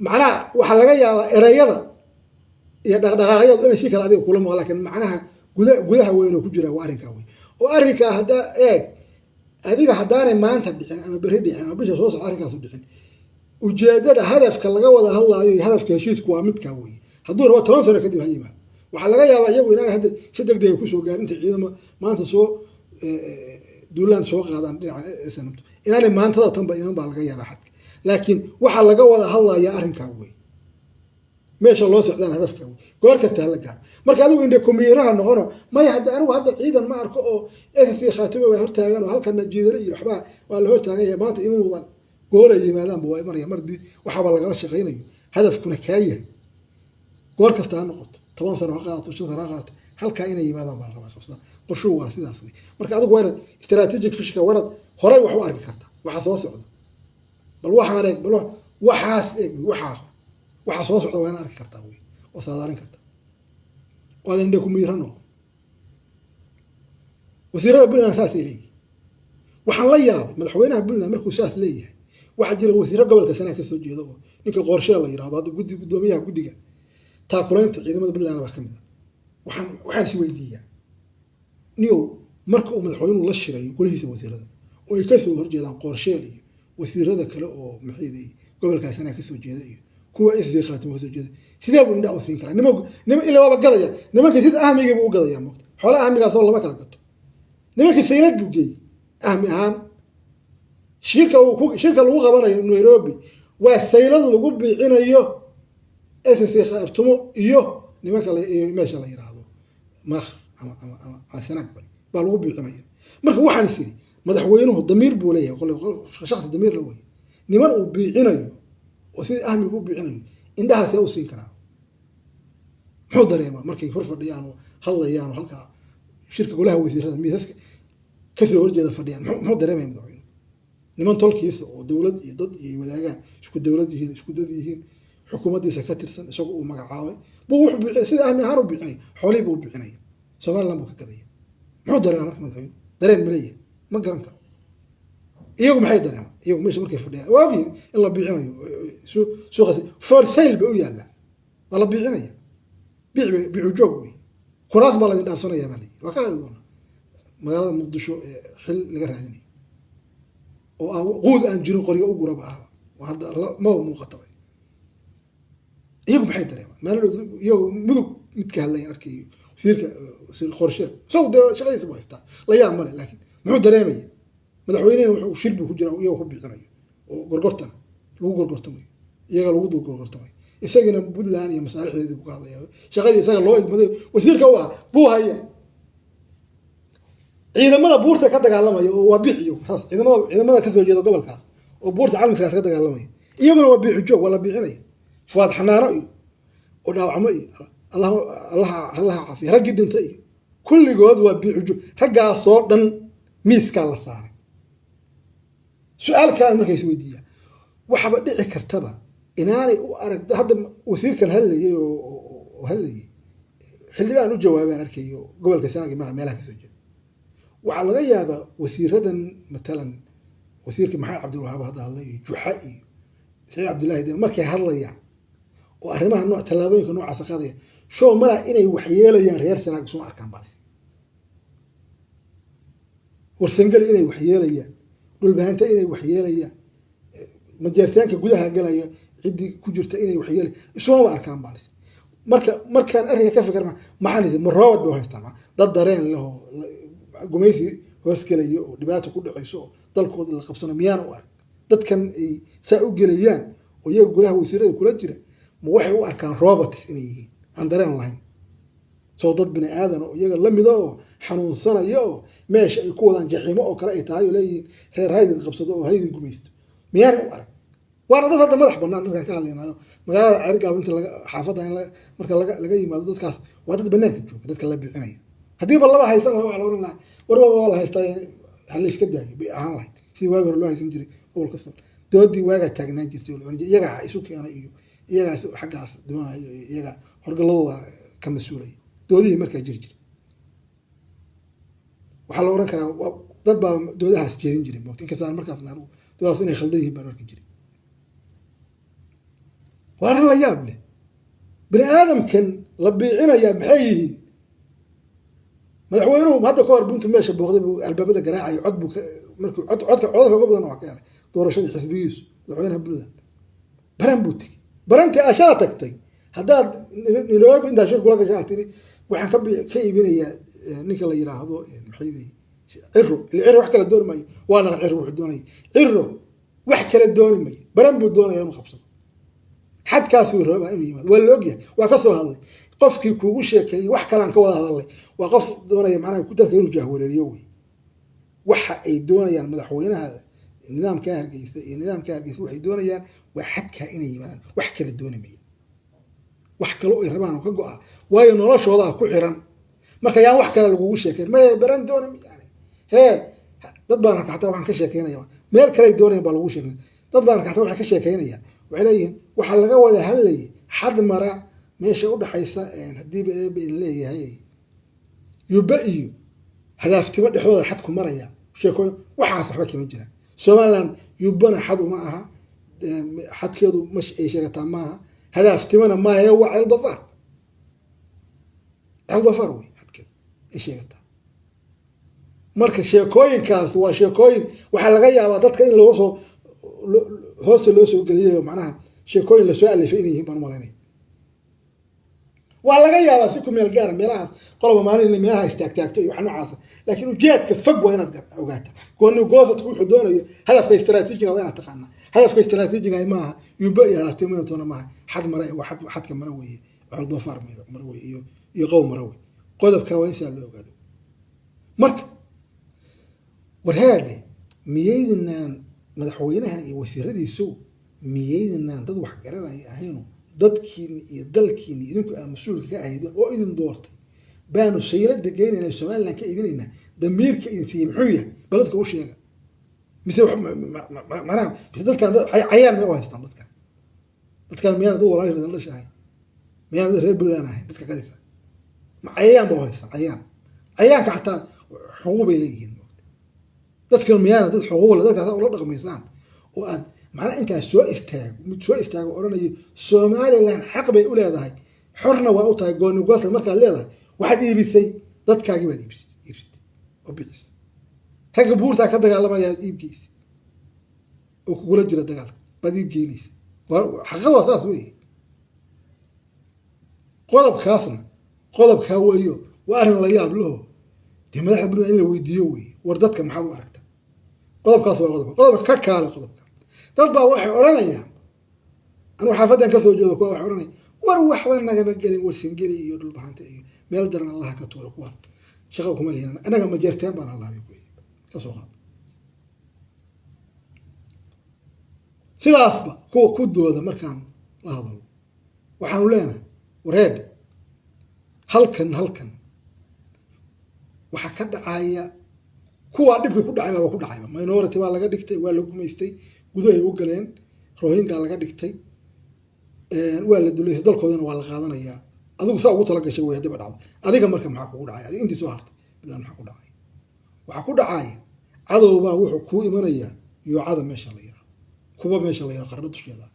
Macnaha waxaa laga yaabaa ereyada iyo dhaqdhaqaaqyadu inay si kale adiga kula muuqan, lakin macnaha gudaha weyn oo ku jira waa arrinkaa wey. Oo arrinkaa haddaa eeg adiga, haddaanay maanta dhicin ama berri dhicin ama bisha soo socda arrinkaasu dhicin, ujeedada hadafka laga wada hadlaayo iyo hadafka heshiisku waa midkaa weye. Hadduu rabo 10 sano kadib ha yimaado. Waxaa laga yaabaa iyagu inaanay hadda si deg dega kusoo gaarin, intay ciidamo maanta soo duulaan soo qaadaan dhinaca SNMto, inaanay maantada tanba iman baa laga yaabaa xadka. Laakiin waxaa laga wada hadlayaa arrinkaa wey, meesha loo socdaan hadafka wey, goor kasta hala gaaro. Marka adigu indhe kumiiraha noqono maya. Hadda anigu hadda ciidan ma arko oo SSC Khaatumo waa hortaagan oo halkana Jiidale iyo waxbaa waa la hortaagan yahay, maanta ima mudan. Gooray yimaadaanba waa imanaya. Mar dii waxaaba lagala shaqaynayo hadafkuna kaa yahay, goor kasta ha noqoto, 10 sano ha qaadato, 5 sano ha qaadato, halkaa inay yimaadaan baa la rabaa, qabsadaan. Qorshuhu waa sidaas wey. Marka adigu waa inaad strategic visionka, waa inaad horay wax u arki kartaa waxa soo socda. Bal waxaan eeg, bal waxaas eeg, waxa soo socda waa inaad arki kartaa wey oo saadaalin kartaa, waad indhe ku miira noqon. Wasiirada Puntland saasay leeyihin. Waxaan la yaabay madaxweynaha Puntland markuu saas leeyahay, waxaa jira wasiiro gobolka Sanaa ka soo jeeda oo ninka Qoorshee la yidhahdo, hadda guddi guddoomiyaha guddiga taakulaynta ciidamada Puntland baa ka mid ah. Waxaan is weydiiyaa, niyow, marka uu madaxweynuhu la shirayo golihiisa wasiirada oo ay kasoo horjeedaan Qoorsheel iyo wasiirada kale oo maxay gobolkaa Sanaa kasoo jeeda iyo kuwa SSC Khaatimo kasoo jeeda, sidee buu indhaha u siin karaa nima nima ila waaba gadaya nimankii? Sida ahmigii buu u gadaya, moogta, xoolaha ahmigaasoo lama kala gato. Nimankii saylad buu geeyey ahmi ahaan. Shirka lagu qabanayo Nairobi waa saylad lagu biicinayo SSC Khaatumo iyo nimanka iyo meesha la yidhaahdo Maakhir ama Sanaag Bari baa lagu biicinaya. Marka waxaan is iri, madaxweynuhu damiir buu leeyahay, qole shaksi damiir la wey. Niman uu biicinayo oo sidii ahmigu u biicinayo indhahaasee u siin karaa? Muxuu dareemaa markay hor fadhiyaan oo hadlayaan oo halkaa shirka golaha wasiirada miisaska kasoo horjeeda fadhiyaan? Muxuu dareemaya madaxweynuhu? Niman tolkiisa oo dowlad iyo dad iyo wadaagaan, isku dowlad yihiin, isku dad yihiin, xukuumaddiisa ka tirsan, isagu uu magacaabay buu wuxuu sida ahmi ahaan u bixinaya, xoolihii buu u bixinaya, Somaliland buu ka gadaya. Muxuu dareemaa marka madaxweynuhu? Dareen ma leeyahay? Ma garan karo. Iyagu maxay dareemaan? Iyagu meesha markay fadhiyaan waa ogyihiin in la biicinayo. Suuqaasi for sale bay u yaallaa, waa la biicinaya, biic bay, biicu joog wey. Kuraas baa laydin dhaafsanaya baa layidhi. Waa ka hadli doonaa magaalada Muqdisho ee xil laga raadinayo oo ah quud aan jirin, qoryo u guraba ahba waa hadda maba muuqataba. Iyagu maxay dareemaan? Maalin iyagu Mudug mid ka hadlaya arkayo, wasiirka, wasiir Qorsheel, isagu dee shaqadiisa buu haystaa, la yaab male, laakiin muxuu dareemaya? Madaxweynehina wuxuu shir buu ku jiraa iyagoo ku bixinayo oo gorgortana lagu gorgortamayo, iyaga lagu dul gorgortamayo. Isagina Puntland iyo masaalixdeedii buu ka hadlaya, shaqadii isaga loo igmaday wasiirka u ah buu haya. Ciidamada buurta ka dagaalamaya oo waa biixiyo saas, ciidamada kasoo jeeda gobolkaas oo buurta calmiskaas ka dagaalamaya, iyaguna waa biixi joog, waa la biixinaya. Fuwaad Xanaano iyo oo dhaawacmo iyo Allah Allaha Allaha caafiya raggii dhintay iyo kulligood waa biixi joog. Raggaasoo dhan miiskaa la saaray. Su-aal kalaan marka isweydiiyaa, waxaba dhici kartaba inaanay u arag hadda wasiirkan hadlayay oo hadlayay, xildhibaan u jawaabaan arkayo gobolka Sanaag maaha meelaha kasoo jeeda. Waxaa laga yaabaa wasiiradan, matalan wasiirka Maxamed Cabdilwahaab hadda hadlay iyo Juxa iyo Saciid Cabdullaahi Den, markay hadlayaan oo arrimaha nooc tallaabooyinka noocaasa qaadaya, show malaa inay waxyeelayaan reer Sanaag isuma arkaan baalis, Warsangeli inay waxyeelayaan, Dhulbahanta inay waxyeelayaan, Majeertaanka gudaha galaya ciddii ku jirta inay waxyeelay isumaba arkaan baalis. Marka markaan arrinka ka fikir, maxaan idin ma robot bay u haystaan? Dad dareen leh oo gumaysi hoos gelaya oo dhibaato ku dhacayso oo dalkooda la qabsano miyaan u arag? Dadkan ay saa u gelayaan oo iyaga golaha wasiirada kula jira, ma waxay u arkaan robots inay yihiin aan dareen lahayn? Soo dad bini aadan oo iyaga lamida oo xanuunsanaya oo meesha ay ku wadaan jaxiimo oo kale ay tahay oo leeyihiin reer haydin qabsado oo haydin gumaysto, miyaanay u arag? Waana dad hadda madax banaan dadkan ka hadlaynayo. Magaalada Ceerigaabo inta laga xaafadda in marka laga yimaado, dadkaas waa dad banaanka jooga. Dadka la bixinaya haddiiba laba haysan lahaa, waxaa la oran lahaa war waa la haystaa, ha la iska daayo bay ahaan lahayd, sidii waagi hore loo haysan jiray gobolka Sool. Doodii waagaa taagnaan jirtay oo la oran jiray iyagaa isu keenay iyo iyagaas xaggaas doonaya iyo iyagaa horgalladooda ka mas-uulaya, doodihii markaa jiri jiray waxaa la oran karaa dad baa doodahaas jeedin jiray moogta, inkastaan markaasna anigu doodahaas inay khaldan yihiin baan arki jiray. Waa arrin la yaab leh. Bini aadamkan la biicinayaa maxay yihiin? Madaxweynuhu hadda ka hor buntu meesha booqday buu albaabada garaacayo, cod buu markuu cod codka codadka uga badan waa ka helay doorashadii xisbigiisu. Madaxweynaha Puntland Baran buu tegey. Barantii aa shala tagtay, haddaad Nairobi intaa shir kula gashay aad tiri waxaan ka iibinayaa ninka la yiraahdo maxay Ciro, ila Ciro wax kala dooni maayo, waa naqan Ciro wuxuu doonaya. Ciro wax kala dooni mayo, Baran buu doonaya inuu qabsado, xadkaasuu rabaa inuu yimaado, waa la ogyahay, waa ka soo hadlay. Qofkii kuugu sheekeeyey wax kalaan ka wada hadalnay waa qof doonaya macnaha dadka inuu jahwareeriyo wey. Waxa ay doonayaan madaxweynaha nidaamka Hargeysa iyo nidaamka Hargeysa waxay doonayaan waa xadkaa inay yimaadaan, wax kala dooni maya, wax kale ay rabaan oo ka go-a, waayo noloshoodaa ku xiran. Marka yaan wax kale lagugu sheekeyn, maya Baran dooni yani hee. Dad baan arka xataa waxaan ka sheekeynaya meel kale ay doonayaan baa lagu sheekeynaya. Dad baan arka xataa waxay ka sheekeynayaan, waxay leeyihiin waxaa laga wada hadlayay xad mara meesha udhaxaysa, haddiiba Eebe in leeyahay, Yubbe iyo Hadaaftimo dhexdooda xadku maraya. Sheekooyin waxaas waxba kama jiraan. Somaliland Yubbana xad uma aha, xadkeedu mash ay sheegataa maaha, Hadaaftimana maaha, waa Ceel Dofaar, Ceel Dofaar wey xadkeedu ay sheegataa. Marka sheekooyinkaas waa sheekooyin waxaa laga yaabaa dadka in loo soo hoosta loo soo geliyayo, macnaha sheekooyin lasoo alifay inay yihiin baan umalaynaya. Waa laga yaabaa si ku meel gaara meelahaas qoloba maalin inay meelaha istaagtaagto iyo wax noocaasa, laakiin ujeedka fog waa inaad ogaataa. Gooni goosadku wuxuu doonayo, hadafka istaraatiijiga waa inaad taqaanaa. Hadafka istaraatiijiga maaha Yuba iyo Hadaaftimadatoona maaha, xad mare waa xad, xadka mare weeye, Ceel Doofaar mare weye iyo Qow mare wey. Qodobka waa in sidaa loo ogaado. Marka warhaadhe, miyaydinaan madaxweynaha iyo wasiiradiisu, miyaydinaan dad wax garanaya ahayno? Dadkiini iyo dalkiini idinku aa mas-uulka ka ahaydeen oo idin doortay baanu saylada geynaynaa, Somaliland ka iibinaynaa, damiirka idin siiyey muxuu yahay? Bal dadka u sheega. Mise macnaha mise dadkan dad cayaan may u haystaan? Dadkan miyaan dad walaalihin idin dhasha ahayn? Miyaan dad reer Puntland ahayn? Dadka kadibka ma cayayaan ba u haystaan? Cayayaan, cayayaanka xataa xuquuq bay leeyihiin moogta. Dadkan miyaana dad xuquuq leh? Dadkaas ula dhaqmaysaan oo aad macnaha intaas soo istaago, mid soo istaago odhanayo Somaliland xaq bay u leedahay, xorna waa u tahay gooni goosta, markaad leedahay waxaad iibisay dadkaagii baad iibsatay oo bixisay. Ragga buurtaa ka dagaalamaya aad iibgeysa oo kugula jira dagaalka baad iibgeynaysa. Xaqada waa saas weeye. Qodobkaasna qodobkaa weeyo, waa arrin la yaab laho. Dee madaxda Puntland in la weydiiyo weeye, war dadka maxaad u aragta? Qodobkaas waa qodobka, qodobka ka kaale. Qodobka dad baa waxay odhanayaan, anugu xaafadan kasoo jeedo, kuwa waxay odhanaya, war waxba nagama gelin Warsangeli iyo Dhulbahanta iyo meel daran Allaha ka tuura, kuwaas shaqa kuma lihin, anaga Majeerteen baan allahabay ku kasoo qaad. Sidaasba kuwa ku dooda markaan la hadalo waxaanu leenahay, wareedhe, halkan waxaa ka dhacaya kuwaa dhibkii ku dhacay baaba ku dhacayba. Minority baa laga dhigtay, waa la gumaystay, gudahay u galeen, Rohingya laga dhigtay, waa la duleystay, dalkoodana waa la qaadanayaa. Adigu saa ugu talagashay wey haddiiba dhacdo. Adiga marka maxaa kugu dhacay? Adiga intii soo hartay midaan maxaa ku dhacay? Waxaa ku dhacaya cadowbaa wuxuu kuu imanayaa yoocada meesha la yiraahdo, kuba meesha la yiraahdo, Qardho dusheeda,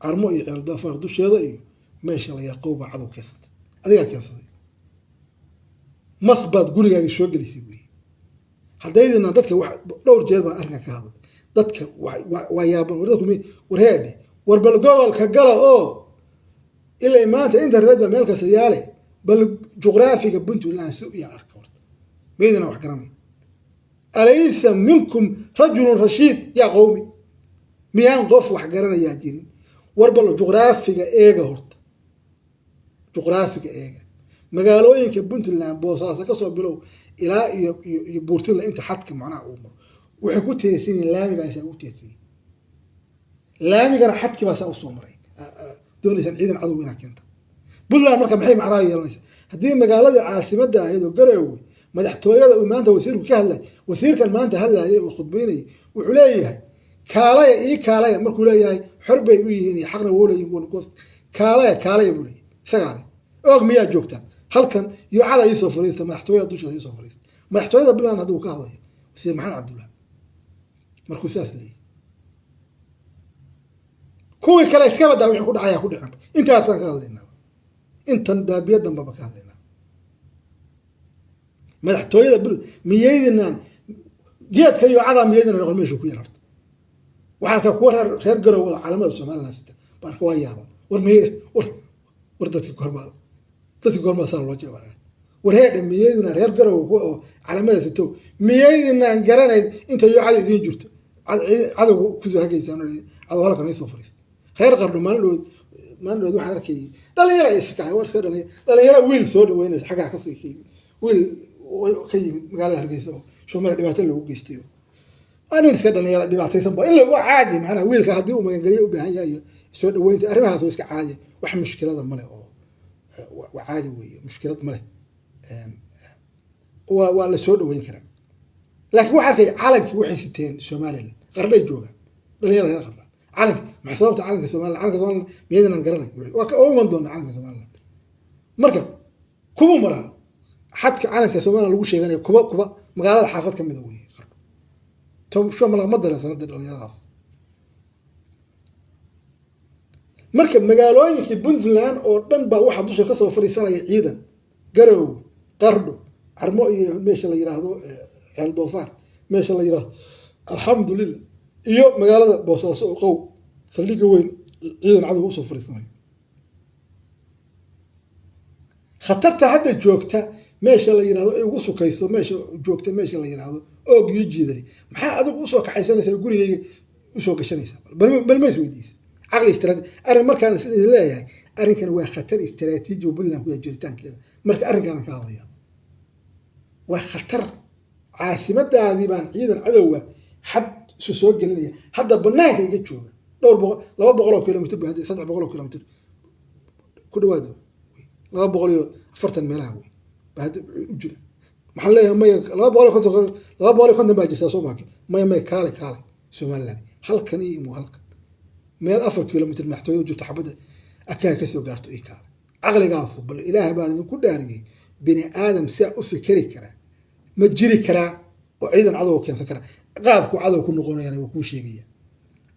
Carmo iyo Ceeldoofaar dusheeda iyo meesha la yiraahdo Qowbaa cadow keensatay, adigaa keensaday. Mas baad gurigaaga soo gelisay wey. Haddaydina dadka wax dhowr jeer baan arrinkan ka hadlay, dadka waa yaaban. War dadku war heedhe, war bal gobolka gala oo ilaa maanta internet baa meel kasta yaale, bal juqraafiga Puntland si u yaan arka horta, maydina wax garanay. Alaysa minkum rajulun rashiid yaa qowmi? Miyaan qof wax garanayaa jirin? War bal juqraafiga eega horta, juqraafiga eega. Magaalooyinka Puntland, Boosaaso kasoo bilow ilaa iyo Buurtilla, inta xadka macnaha uu maro, waxay ku teesan yihiin laamigaa saa ugu teesan yihin, laamigana xadkii baa saa usoo maray. Doonaysaan ciidan cadow inaa keenta Puntland, marka maxay macnaha yeelanaysaa haddii magaaladii caasimadda ahayd oo Garowe madaxtooyada uu maanta wasiirku ka hadlay? Wasiirkan maanta hadlayay oo khudbaynayay wuxuu leeyahay, kaalaya ii kaalaya. Markuu leeyahay xor bay u yihiin iyo xaqna wou leeyihin goonigoos, kaalaya kaalaya buu leeyahay. Isagaa leh oog miyaa joogtaan halkan yoocada iisoo fariista, madaxtooyada dusheeda iisoo fariista. Madaxtooyada Puntland hadduu ka hadlaya wasiir Maxamed Cabdullahi markuu saas leeyahay, kuwii kale iska badaa, wixii ku dhacaya ku dhicin. Intaasaan ka hadlaynaa, intan daabiya dambaba ka hadlaynaa. Madaxtooyada Puntland miyaydinaan geedka yoocada miyaydina noqon meeshu ku yar horta? Waxaan arkaa kuwa reer Garow oo caalamada Somaliland sita baan arka, waa yaaba. War miy war dadki gormaa saan loo jeebaa? War heedha, miyaydina reer Garow kuwa oo caalamada sito miyaydinaan garanayn inta yoocada idiin jirto cadowga kusoo hagaysaan? Cadow halkan ay soo fariista. Reer Qardho maalin dhoweed waxaan arkayay dhalinyaro iska war iska dhalinyaro wiil soo dhaweynaysa xaggaa kasii ka yimid, wiil ka yimid magaalada Hargeysa oo Shomara dhibaato loogu geystay. Waa nin iska dhalinyaro dhibaataysan ba in waa caadi macnaha. Wiilka haddii uu magangeliyo u baahan yahay iyo soo dhaweynta, arrimahaas waa iska caadi, wax mushkilada male oo waa caadi weeye, mushkilad male, waa la soo dhaweyn karaa. Laakiin waxaa arkay calankii waxay siteen Somaliland, Qardhay joogaan dhalinyaro reer Qardha. Calanka maxay sababta calanka Somaliland? Calanka Somaliland miyaydinaan garanay? Waa ka oo iman doona calanka Somaliland. Marka kubu maraa xadka calanka Somaliland lagu sheeganayo, kuba magaalada xaafad ka mida weeye Qardho. Shomala ma dareensanada dhalinyaradaas. Marka magaalooyinkii Puntland oo dhan baa waxaa dusha kasoo fariisanaya ciidan: Garowe, Qardho, Carmo iyo meesha la yiraahdo Ceel Doofaar, meesha la yiraahdo Alxamdulilah, iyo magaalada Boosaaso oo Qow saldhigga weyn ciidan cadowga usoo fariisanayo. Khatarta hadda joogta meesha la yirahdo ay ugu sukayso, meesha joogta meesha la yiraahdo Oog iyo Jiidali, maxaa adigu usoo kaxaysanaysaa, gurigayga usoo gashanaysaa? Bal ma is weydiisa caqli istiraatiiji arrin? Markaan is idin leeyahay arrinkan waa khatar istiraatiiji oo Puntland ku yahay jiritaankeeda, marka arrinkaan ka hadlaya waa khatar. Caasimadaadii baan ciidan cadowga xad isu soo gelinaya, hadda banaanka iga jooga dhowr boqol, 200 oo kilomitr bu hadda, 300 oo kilomitr ku dhawaad, 240 meelaha wey baa hadda u jira. Maxaan leeyahay? Maya, 250, 250 baa jirtaa soo maaki. Maya maya, kaale kaale Somaliland halkan iyo imu halkan meel 4 kilomitr madaxtooyada u jirto, xabadda akaa ka soo gaarto ii kaale. Caqligaasu bal Ilaah baan idinku dhaariyey, bini aadam siaa u fikeri karaa ma jiri karaa oo ciidan cadowga keensan karaa? Qaabku cadow ku noqonayana waa kuu sheegaya.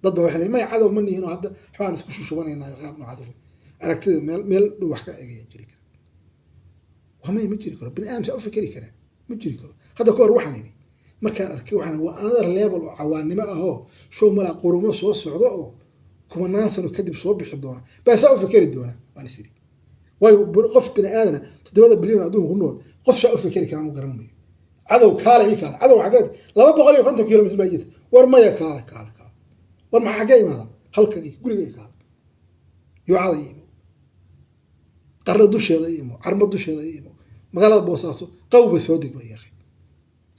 Dad baa waxay leeyihin maya, cadow ma nihin oo hadda waxbaan isku shushubanaynaa. Qaab noocaas aragtida meel dhow wax ka egaya jiri kara? Waa maya, ma jiri karo. Bini aadam saa u fikeri karaa ma jiri karo. Hadda ka hor waxaan idhi markaan arkay, waxaan waa another level oo cawaanimo ahoo show malaa qurumo soo socdo oo kumanaan sano kadib soo bixi doona baa saa u fikeri doona baan is iri. Waayo qof bini aadana 7 bilyan adduunka ku nool qof saa u fikeri karaan u garan mayo. Cadow kaale ii kaale, cadow xaggeed? 250 kilomitr baa jirta. War maya, kaale kaale kaale. War maxaa, xaggee imaada? Halkan iyo guriga ii kaale, Yoocada ii imo, Qarno dusheeda ii imo, Carmo dusheeda ii imo, magaalada Boosaaso qawba soo deg ba yaqi.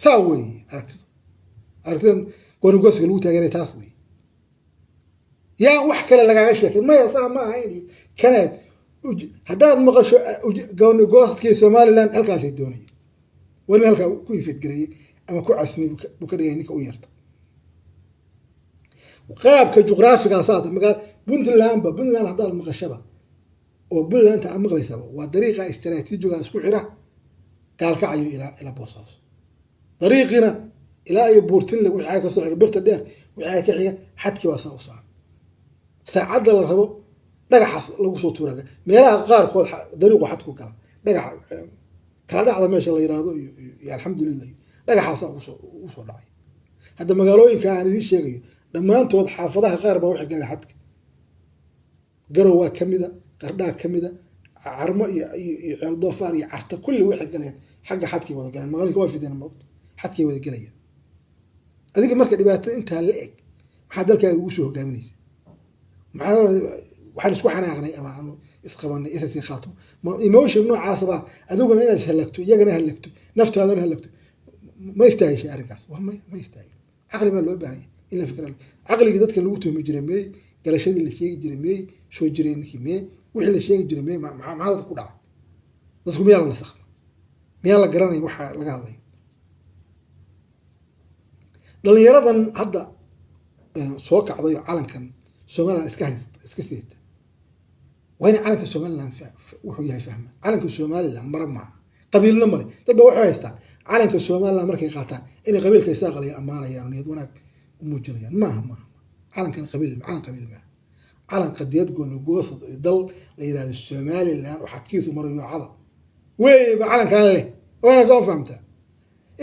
Saa weeye aragtidu, aragtidan goonigoosiga lagu taageeray taas weeye. Yaa wax kale lagaaga sheekay? Maya, saa ma ahayn. Iyo kanaad haddaad maqasho goonigoostkii Somaliland, halkaasay doonaya. Waa nin halkaa ku ifedgareeyey ama ku casumay buu ka dhigay ninka u yeerta. Qaabka juqraafigaa saata magaa Puntlandba, Puntland haddaad maqashaba oo Puntlandta aad maqlaysaba, waa dariiqa istaraatiijiga isku xira Gaalkacyo ilaa Boosaaso, dariiqina ilaa iyo Buurtinle wixii ka soo xiga, Birta Dheer wixii ka xiga, xadkii baa saa u saaran. Saacadda la rabo dhagaxaas lagu soo tuura. Meelaha qaarkood dariiqu xadku gala, dhagaxa kala dhacda meesha la yiraahdo iyo alxamdulilah dhagaxaasaa ugu soo dhacay. Hadda magaalooyinka aan idiin sheegayo dhammaantood xaafadaha qaar baa waxay galeen xadka. Garow waa kamida, Qardhaa kamida, Carmo iyo Ceel Doofaar iyo Carta, kulli waxay galeen xagga xadkay wada galeen. Magaalooyinka waa fideen, maogta, xadkay wada gelayaan. Adiga marka dhibaatada intaa la eg maxaa dalkaaga ugu soo hogaaminaysa? Maxaa waxaan isku xanaaqnay ama aanu isqabanay SSC Khaatumo? Ma emotion noocaasaba adiguna inaad is halagto, iyagana halagto, naftaadana halagto, ma istaahishay arrinkaas? Waa maya, ma istaahilo. Caqli baa loo baahanya in la fikra. Caqligii dadka lagu tuhmi jiray meey? Garashadii la sheegi jiray meey? Soo jireenkii mee? Wixii la sheegi jiray mee? Maxaa dadka ku dhacay? Dadku miyaa la nasakha? Miyaa la garanaya waxa laga hadlayo? Dhalinyaradan hadda soo kacday oo calankan Somaliland iska haysata, iska siita, waa inay calanka Somaliland wuxuu yahay fahmaan. Calanka Somaliland mara maaha, qabiilna male. Dad ba waxay haystaan calanka Somaliland markay qaataan inay qabiilka Isaaqaliya ammaanayaan oo niyad wanaag u muujinayaan. Maaha, maaha. Calankan qabiil, calan qabiil maaha. Calan qadiyad gooni goosad iyo dal la yidhahdo Somaliland oo xadkiisu marayo Yoocada weeyba calankan leh. Waa inaad soo fahamtaa.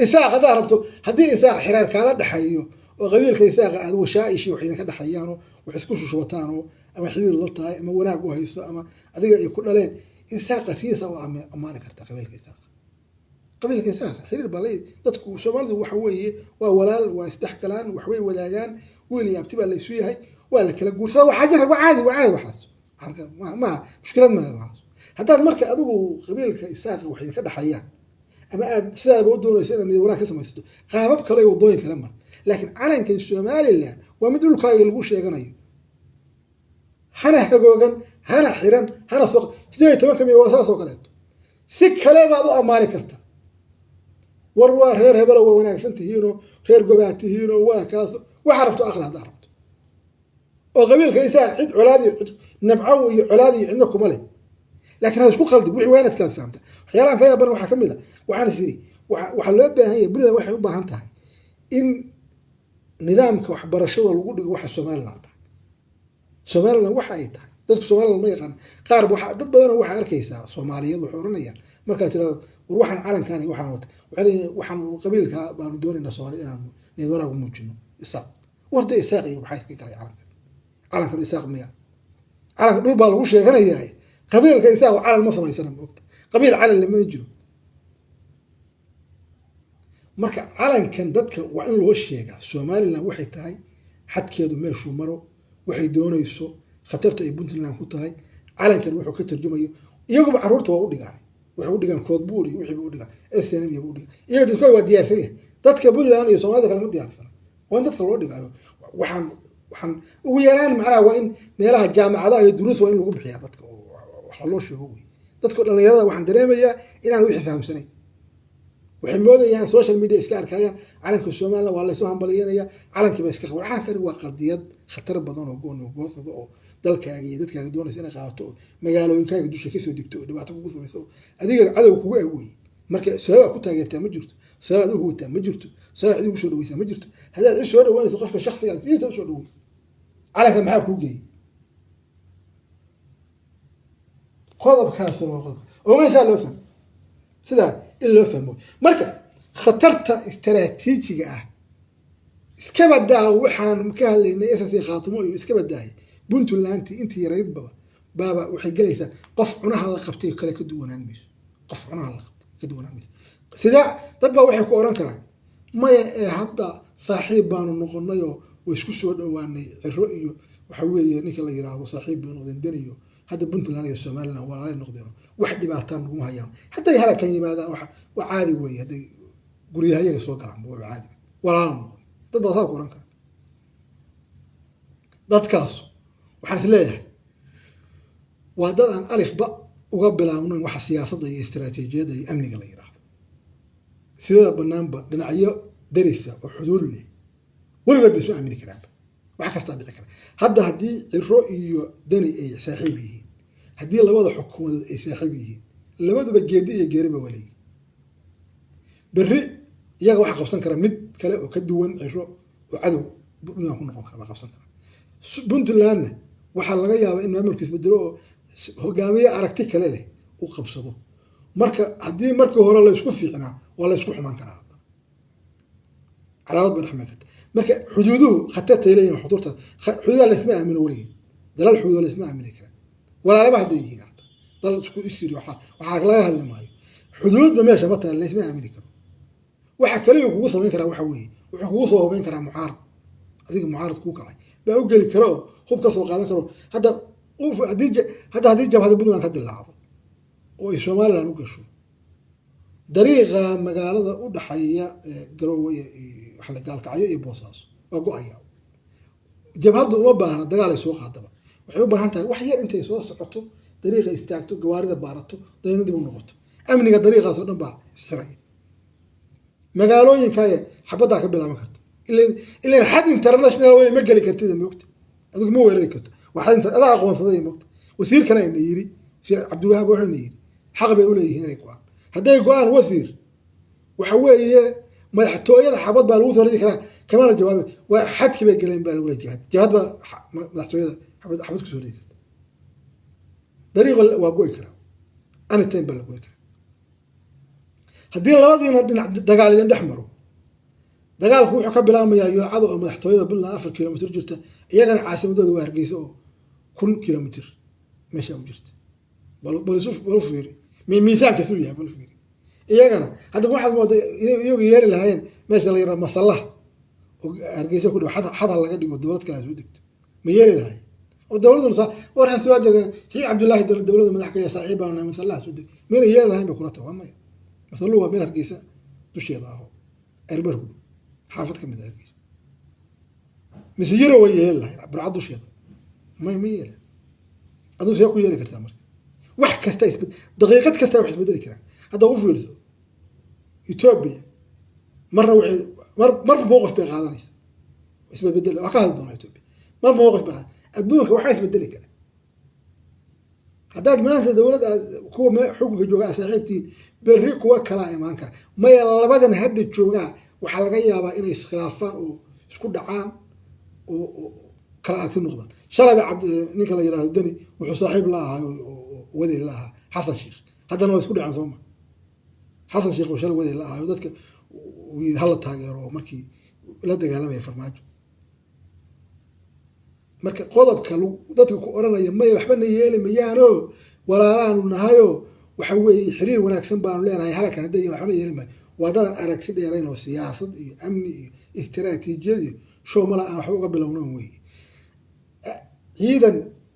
Isaaq haddaad rabto, haddii Isaaq xiraar kaala dhexeeyo oo qabiilka Isaaqa aad washaa'ishi wax idinka dhexeeyaan oo wax isku shushubataan oo ama xidhiir la tahay ama wanaag u hayso ama adiga ay ku dhaleen, Isaaqa sidiisa u ammaani kartaa. Qabiilka Isaaqa, qabiilka Isaaqa xiriir baa la dadku Soomaalidu waxa weeye waa walaal, waa isdhex galaan, waxbay wadaagaan, wiil iyo abti baa la isu yahay, waa la kala guursadaa, waxaa jira, waa caadi, waa caadi waxaas. Marka maaha mushkilad, maaha waxaas. Haddaad marka adigu qabiilka Isaaqa wax idinka dhexeeyaan ama aad sidaaba u doonayso inaad niyad wanaag ka samaysato, qaabab kale iyo waddooyin kale mar. Laakiin calankan Somaliland waa mid dhulkaaga lagu sheeganayo, hana hagoogan, hana xiran, hana soo 18-ka May waa saas oo kaleeto. Si kale baad u ammaani kartaa. War waa reer hebelo, waa wanaagsan tihiinoo reer gobaad tihiinoo, waa kaas waxa rabto aqli haddaa rabto. Oo qabiilka Isaaq cid colaad iyo cid nabcow iyo colaad iyo cidna kuma leh, laakiin ha isku khaldin wixii. Waa inaad kala fahamta. Waxyaalahan ka yaabana waxaa ka mid a, waxaan is iri waxaa loo baahan yahay, Puntland waxay u baahan tahay in nidaamka waxbarashada lagu dhigo waxa Somaliland tahay, Somaliland waxa ay tahay. Dadku Somaliland ma yaqaan. Qaar waxa dad badan waxaa arkaysaa Soomaaliyeed waxay oranayaan markaad tirahdo war waxaan calankan iyo waxaan wata, waxay leeyihiin waxaan qabiilka baanu doonaynaa Soomaalida inaanu niyad wanaag u muujino Isaaq. War dee Isaaq iyo maxaa iska galay calankan? Calankan Isaaq miya? Calanka dhul baa lagu sheeganayaa. Qabiilka Isaaq calan ma samaysana, maogta? Qabiil calan lama jiro. Marka calankan dadka waa in loo sheegaa Somaliland waxay tahay, xadkeedu meeshuu maro, waxay doonayso, khatarta ay Puntland ku tahay, calankan wuxuu ka tarjumayo. Iyaguba carruurta waa u dhigaan, waxay u dhigaan Koodbuur iyo wixii ba u dhigaan, SNM iyo ba u dhigaan. Iyaga dadkooda waa diyaarsan yahay, dadka Puntland iyo Soomaalida kale ma diyaarsana. Waa in dadka loo dhigaayo. Waxaan ugu yaraan macnaha waa in meelaha jaamacadaha iyo duruus waa in lagu bixiyaa dadka oo wax loo sheego wey. Dadka dhalinyarada waxaan dareemayaa inaan wixii fahamsanayn. Waxay moodayaan social media iska arkayaan calanka Somaliland, waa laysoo hambalyanaya, calankii ba iska qaban. Calankani waa qadiyad khatar badan oo goon goosada oo dalkaaga iyo dadkaaga doonaysa inay qaadato oo magaalooyinkaaga dusha kasoo degto oo dhibaato kugu samayso oo adiga cadow kugu aweyey. Marka sabab aad ku taageertaa ma jirto, sabab aad u huwataa ma jirto, sabab cid ugu soo dhaweysaa ma jirto. Haddaad cid soo dhaweynayso, qofka shaksiga sidiisa usoo dhawey. Calanka maxaa kuu geeyey? Qodobkaasuna waa qodobka ogeysaa loo fahmo, sidaa in loo fahmo. Marka khatarta istaraatiijiga ah iska badaa. Waxaan ka hadlaynay SSC Khaatumo iyo iska badaayay Puntlanti intii yaraydbaba baaba waxay gelaysaa qof cunaha la qabtay kale ka duwanaan mayso, qof cunaha la qabtay ka duwanaan mayso. Sidee dad baa waxay ku oran karaan, maya ee hadda saaxiib baanu noqonay oo way isku soo dhowaanay, Ciro iyo waxa weeye ninka la yiraahdo saaxiib bay noqdeen, Deni iyo hadda Puntland iyo Somaliland walaalay noqdeen, wax dhibaataan naguma hayaan, hadday halakan yimaadaan wax waa caadi weeye, hadday guryahayaga soo galaan waa caadi, walaala noqon. Dad baa saa ku oran kara. Dadkaas waxaan is leeyahay waa dad aan alifba uga bilaabnayn waxa siyaasadda iyo istaraatiijiyadda iyo amniga la yiraahdo. Sidada banaanba dhinacyo darisa oo xuduud leh weligood ba isma aamini karaanba, wax kastaa dhici kara. Hadda haddii Ciro iyo Deni ay saaxiib yihiin, haddii labada xukuumadood ay saaxiib yihiin, labaduba geedi iyo geeriba waa leeyihin. Berri iyaga waxaa qabsan kara mid kale oo ka duwan Ciro oo cadow Puntland ku noqon kara baa qabsan kara. Puntlandna waxaa laga yaabaa in maamulku isbedelo oo hogaamiye aragti kale leh u qabsado. Marka haddii markii hore la isku fiicnaa, waa la isku xumaan karaa, haddana cadaawad bay dhexmari karta. Marka xuduuduhu khatartay leeyihin, xuduurta xuduudaha laysma aamino weligeed. Dalal xuduuda laysma aamini karaa, walaalaba hadday yihiin, hata dal isku isiri waxaa laga hadli maayo. Xuduudba meesha ma taala, laysma aamini karo. Waxa kaliya kugu samayn karaa waxa weeye, wuxuu kugu soo hubeyn karaa mucaarad, adiga mucaarad kuu kacay baa u geli kara oo hub ka soo qaadan karo. Hadda haddii hadda haddii jabhada Puntland ka dilaacdo oo ay Somaliland u gasho, dariiqa magaalada u dhaxeeya Garoowe iyo waxa Gaalkacyo iyo Boosaaso waa go-aya. Jabhaddu uma baahna dagaal ay soo qaadaba, waxay u baahan tahay wax yar intay soo socoto, dariiqa istaagto, gawaarida baarato, dabeedna dib u noqoto. Amniga dariiqaas oo dhan baa isxiraya. Magaalooyinkaaga xabaddaa ka bilaaban karta, ilan xad international wey, ma geli kartid, moogta, adigu ma weerari karto, waa xad adaa aqoonsaday, moogta. Wasiirkana ina yiri, wasiir Cabdiwahaab wuxuu ina yiri xaq bay uleeyihiin inay go-aan. Hadday go-aan, wasiir, waxa weeye madaxtooyada xabad baa lagu soo ridi karaa, kamana jawaabe. Waa xadkii bay galeen baa lagula jihad, jihad baa madaxtooyada xabad kusoo ridi karta, dariiqa waa go'i karaa, anytime baa la go'i karaa. Haddii labadiina dhinac dagaal idin dhex maro, dagaalku wuxuu ka bilaabmayaa Yoocada oo madaxtooyada Puntland 4 kilomitr jirta, iyagana caasimadooda waa Hargeysa oo 1000 kilomitr meesha u jirta. Bal fiiri miisaanka suu yahay, bal fiiri iyagana. Haddaba waxaad moodaa inay iyagu yeeri lahaayeen meesha la yidhaha Masallaha oo Hargeysa ku dhow, xad xad ha laga dhigo, dowlad kale ha soo degto, ma yeeli lahaayeen? Oo dowladuna war ha soo dega sii Cabdullaahi, dowladda madax ka yahay, saaxiib baan nahay, Masallaha soo deg, mayna yeeli lahayn bay kula tahay? Waa maya. Masalluhu waa meel Hargeysa dusheeda ah oo erbar ku dhow, xaafad ka mid ah Hargeysa. Mise yaro way yeeli lahayn Burcad dusheeda? May, ma yeelan. Aduu see ku yeeli kartaa? Marka wax kasta isbed, daqiiqad kasta wax isbedeli karaan. Hadda u fiirso Etoobiya, marna waxay marba mowqif bay qaadanaysa, isbedbedel waa ka hadli doonaa. Etoobiya mar mowqif bay qaadan, adduunka waxaa isbedeli kara. Haddaad maanta dowladda aad kuwa xukunka jooga aad saaxiibtihiin, berri kuwa kalaa imaan kara. Maya, labadan hadda joogaa waxaa laga yaabaa inay iskhilaafaan oo isku dhacaan oo kala aragti noqdaan. Shalayba cabd ninka la yidhahdo Deni wuxuu saaxiib la ahaa oo waday la ahaa Xasan Sheekh, haddana waa isku dhaceen, sooma? Xasan Sheekh uu shalay waday la ahaa oo dadka uu yidhi hala taageero oo markii la dagaalamaya Farmaajo. Marka qodobka dadka ku oranaya maya waxba na yeeli mayaano, walaalaanu nahayo, waxa weeye xiriir wanaagsan baanu leenahay, halakan hadday waxba na yeeli maayo, waa dadan aragti dheerayn oo siyaasad iyo amni iyo istiraatiijiyad iyo show mala aan waxba uga bilownan weeye. Ciidan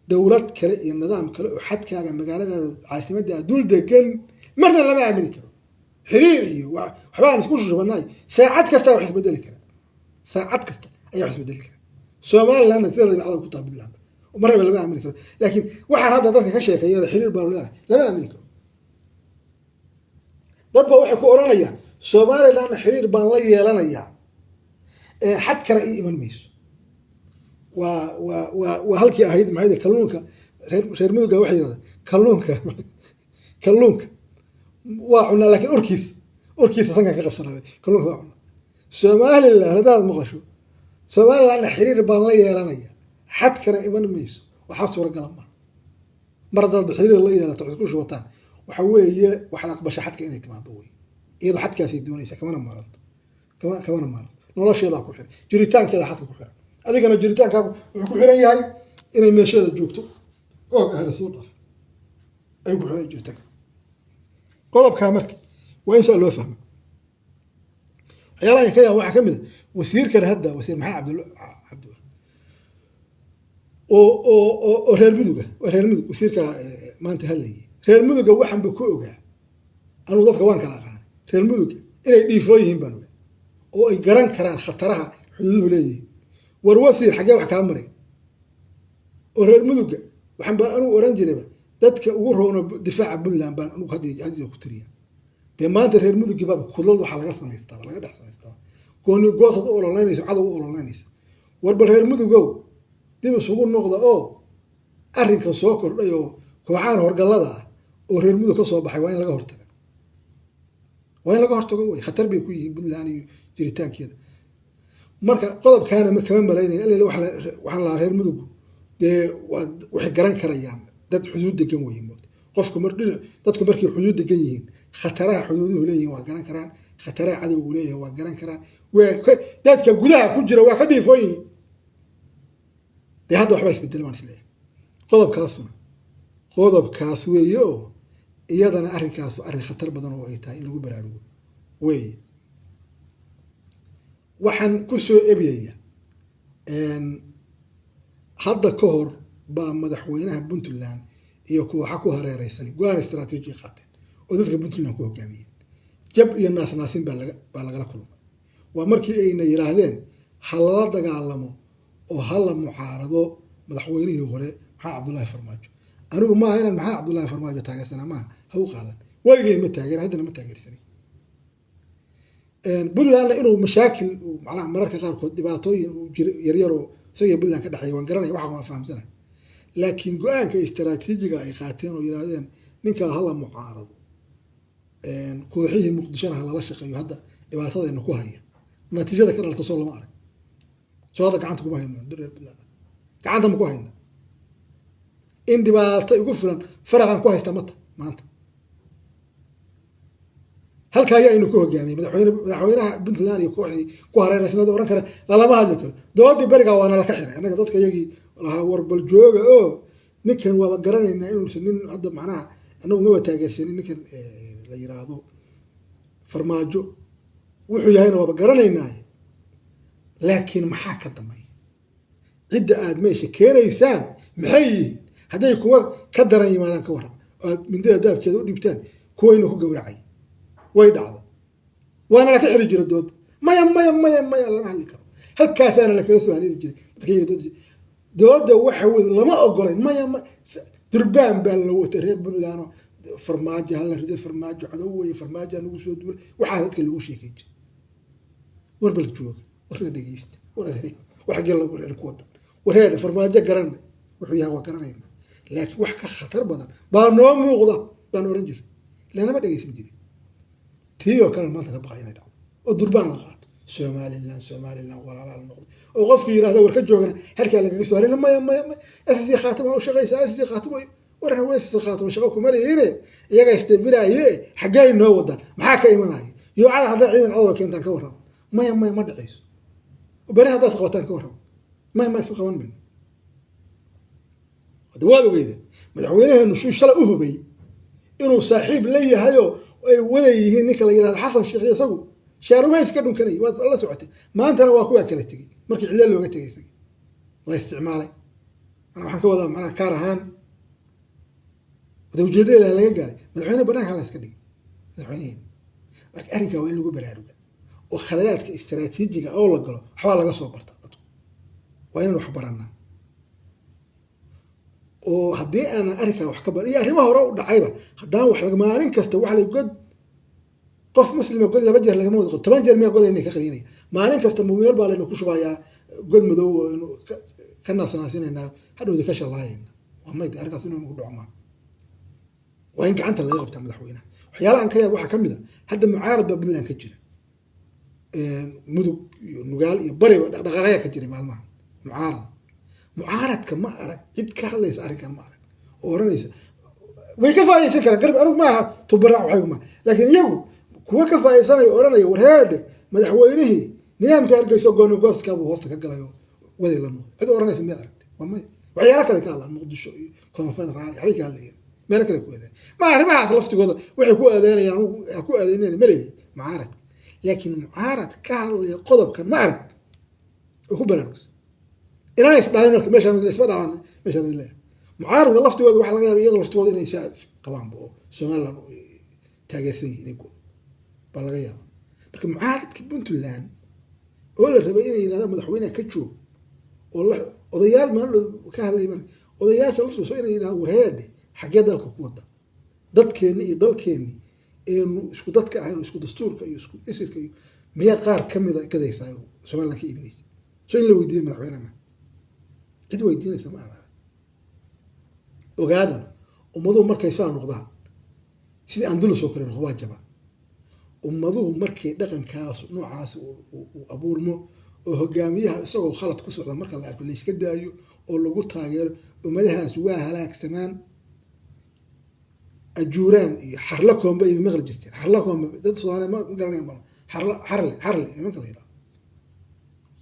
dowlad kale iyo nidaam kale oo xadkaaga magaaladaada caasimadda dul degan marna lama aamini karo. Xiriir iyo waxba aan isku shushubanay, saacad kasta wax isbedeli kara, saacad kasta ayaa wax isbedeli kara. Somalilandna sida dabeecada ku taha Puntland marnaba lama aamini karo, laakiin waxaan hadda dadka ka sheekeeya xiriir baanu leenahay lama aamini karo. Dad ba waxay ku odhanayaan Somalilandna xiriir baan la yeelanayaa, xad kale ii iman mayso. Waa halkii ahayd, maxay, kalluunka reer Mudugga waxay yidhahdaan kalluunka waa cunaa, laakiin urkiisa sankan ka qabsanaa. Kalluunka waa cunaa. Somaliland haddaad maqasho Somalilandna xiriir baan la yeelanaya, xadkana iman mayso, waxaa suuragala maaha. Mar haddaad xiriir la yeelato, isku shubataan, waxa weeye waxaad aqbasha xadka inay timaado wey. Iyadoo xadkaasay doonaysa, kamana maaranto, kamana maaranto. Nolosheedaa ku xiran, jiritaankeeda xadka ku xiran, adigana jiritaankaagu wuxuu ku xiran yahay inay meesheeda joogto oo ahna soo dhaaf ayuu ku xiran yahay jiritaanka. Qodobkaa marka waa in saa loo fahmo. Waxyaalaha ka yaaba waxaa ka mid a wasiirkan hadda, wasiir Maxamed Cabdul Cabdi oo reer Muduga, waa reer Mudug wasiirka maanta hadlayay. Reer Muduga waxaan ba ku ogaa anugu, dadka waan kala aqaanay, reer Muduga inay dhiifoo yihiin baan ogaa oo ay garan karaan khataraha xuduuduhu leeyihiin. War wasiir, xaggee wax kaa maray? Oo reer Muduga waxaan ba anugu oran jirayba dadka ugu roono difaaca Puntland baan anugu hadda hadda ku tiriya. Dee maanta reer Mudugii baba kudlad waxaa laga samaystaa, laga dhex samaystaa gooni goosad u ololeynayso, cadow u ololeynaysa. War bal reer Mudugow, dib isugu noqda oo arrinkan soo kordhay oo kooxahan horgallada ah oo reer Mudug ka soo baxay waa in laga hortaga, waa in laga hortago. Wey khatar bay ku yihiin Puntland iyo jiritaankeeda. Marka qodobkaana ma kama malaynayn alele waxaan lahaa reer Mudugu dee waa waxay garan karayaan, dad xuduud degan weye moogta. Qofku mar dhinac dadku markay xuduud degan yihiin, khataraha xuduuduhu leeyihiin waa garan karaan, khataraha cadowgu leeyahay waa garan karaan. Waa dadka gudaha ku jira waa ka dhiifoon yihiin. Dee hadda waxba isbedel baan isleeyahay. Qodobkaasuna qodobkaas weeye oo iyadana arrinkaas arrin khatar badan oo ay tahay in lagu baraarugo weeye. Waxaan ku soo ebyayaa, hadda ka hor baa madaxweynaha Puntland iyo kooxa ku hareereysan go-aan istaraatiiji qaateen oo dadka Puntland ku hogaamiyeen. Jab iyo naasnaasin baa lagala kulmay. Waa markii ayna yidhaahdeen ha lala dagaalamo oo ha la mucaarado madaxweynihii hore Maxamed Cabdullaahi Farmaajo. Anigu maaha inaan Maxamed Cabdullaahi Farmaajo taageersanaa, maaha, ha u qaadan. Weligay ma taageerin, haddana ma taageersanin. Puntlandna inuu mashaakil macnaha mararka qaarkood dhibaatooyin uu jiro yaryaroo isaga Puntland ka dhexeeya waan garanaya, waxa waan fahamsanahay. Laakiin go-aanka istaraatiijiga ay qaateen oo yidhaahdeen ninkaa hala mucaarado, kooxihii Muqdishona ha lala shaqeeyo, hadda dhibaatadayna ku haya, natiijada ka dhalata soo lama arag? Soo hadda gacanta kuma hayno reer Puntland, gacanta ma ku hayna? In dhibaato igu filan faraqaan ku haysta mata maanta. Halka ayaa inu ku hogaamiyey madaxweynaha Puntland iyo kooxdii ku hareereysnada oran kara lalama hadli karo. Doodii berigaa waana laka xiray annaga dadka iyagii lahaa warbal jooga oo ninkan waaba garanaynaa inuusan nin hadda macnaha annagu maba taageersanin ninkan la yiraahdo Farmaajo, wuxuu yahayna waaba garanaynaaye. Laakiin maxaa ka dambeeya? Cidda aad meesha keenaysaan maxay yihiin? Hadday kuwa ka daran yimaadaan ka warrama, aad mindida daabkeeda u dhiibtaan kuwayna ku gowracay. Way dhacdo, waana laka xiri jira dooda. Maya, maya, maya, maya, lama hadli karo. Halkaasaana lakaga soo haleeli jiray dadka iyaga dooda. Dooda waxa wey lama ogolayn. Maya, ma durbaan baa la watay reer Puntland oo Farmaajo hala rido, Farmaajo cadow weye, Farmaajo nagu soo duulay, waxaa dadka lagu sheekay jiray. War bal jooga, warna dhegeysta, war war xaggee lagu ku wadan? War heedhe, Farmaajo garanay wuxuu yahay, waa garanayna, laakiin wax ka khatar badan baa noo muuqda baan oran jiray, lanama dhegeysan jirin. Tii oo kale maanta ka baqay inay dhacdo oo durbaan la qaato, Somaliland, Somaliland walaalaa la noqday, oo qofku yidhahda war ka joogana halkaa lagaga soo halina. Maya, maya, maya, SSC Khaatuma u shaqaysaa, SSC Khaatuma. Warna waa SSC Khaatuma shaqo kuma lihiine, iyaga isdabiraaye. Xaggee noo wadaan? Maxaa ka imanaya yoocada haddaa ciidan cadowa keentaan ka warrama? Maya, maya, ma dhacayso. Beri haddaad qabataan ka warrama? Maya, maya, isu qaban mayno. Hadda waad ogeydeen madaxweynaheenu shuu shalay u hubay inuu saaxiib la yahayoo ay wada yihiin ninka la yihahdo Xasan Sheekh, isagu shaarubays ka dhunkanayay, waad la socotay. Maantana waa kuwaa kala tegey markii cidlo looga tegay, isaga la isticmaalay. Manaa waxaan ka wadaa macnaha kaar ahaan wada ujeedadeeda laga gaaray, madaxweyne banaanka la iska dhigay madaxweyneheena. Marka arrinkaa waa in lagu baraaruga oo khaladaadka istaraatiijiga oo la galo waxbaa laga soo bartaa. Dadku waa inaan wax baranaa oo haddii aanan arrinkaa wax ka baran iyo arrimaha hore u dhacayba, haddaan wax maalin kasta waxa la god qof muslima god laba jeer lagama wada qod, 10 jeer miyaa god inay ka qarinaya? Maalin kasta meel baa layna ku shubayaa god madow oo aynu ka naasnaasinaynaa, hadhowda ka shallaayayna. Waa mayd arrinkaas inuu nagu dhaco maa. Waa in gacanta laga qabtaa madaxweynaha. Waxyaalaha aan ka yaab waxaa ka mid a hadda mucaarad baa Puntland ka jira, Mudug iyo Nugaal iyo Bariba dhaqdhaqaaqayaa ka jiray maalmaha mucaarada. Mucaaradka ma arag cid ka hadlaysa arrinkan, ma arag oo oranaysa way ka faa'idaysan karaan garbi. Anigu maaha tubarac waxaygu maaha, laakiin iyagu kuwa ka faa'iidaysanaya oranaya war heedhe, madaxweynihii nidaamka Hargeysa gooni goostka buu hoosta ka galay oo waday la noqday. Cid oranaysa miyaad aragtay? Waa maya. Waxyaala kale ka hadlaan, Muqdisho iyo confederal waxbay ka hadlayeen, meelo kale ku aadeen. Ma arrimahaas laftigooda waxay ku aadeynayaan, anigu ha ku aadeynayna ma leeyihin mucaaradka. Laakiin mucaarad ka hadlaya qodobkan ma arag oo ku baraarugsan inaan isdhaawin. Marka meeshaan isma dhaawan, meeshaan idin leeyahay mucaaradka laftigooda waxaa laga yaaba iyaga laftigooda inay saa qabaanba oo Somaliland taageersan yihiin inkooda baa laga yaaba. Marka mucaaradka Puntland oo la rabay inay yidhahdaan madaxweyneha ka joog oo la odayaal maalin ka hadlay, marka odayaasha laftooda inay yidhahdaan warheedhe, xaggee dalka ku wada, dadkeenni iyo dalkeenni eenu isku dadka ahayn, isku dastuurka iyo isku isirka iyo miyaa qaar ka mida gadaysaa, Somaliland ka iibinaysa? So in la weydiiyo madaxweyneha ma cid weydiinaysa ma aha. Ogaadana, ummaduhu markay saa noqdaan, sidii Andalus oo kale noqdo, waa jabaan. Ummaduhu markay dhaqankaas noocaas uu abuurmo oo hogaamiyaha isagoo khalad ku socda marka la arko layska daayo oo lagu taageero, ummadahaas waa halaagsamaan. Ajuuraan iyo Xarla Koombe iyo maqli jirteen. Xarla Koombe dad Soomaaliya ma garanayan ba. Xarla, Xarle, Xarle nimanka la yidhahdo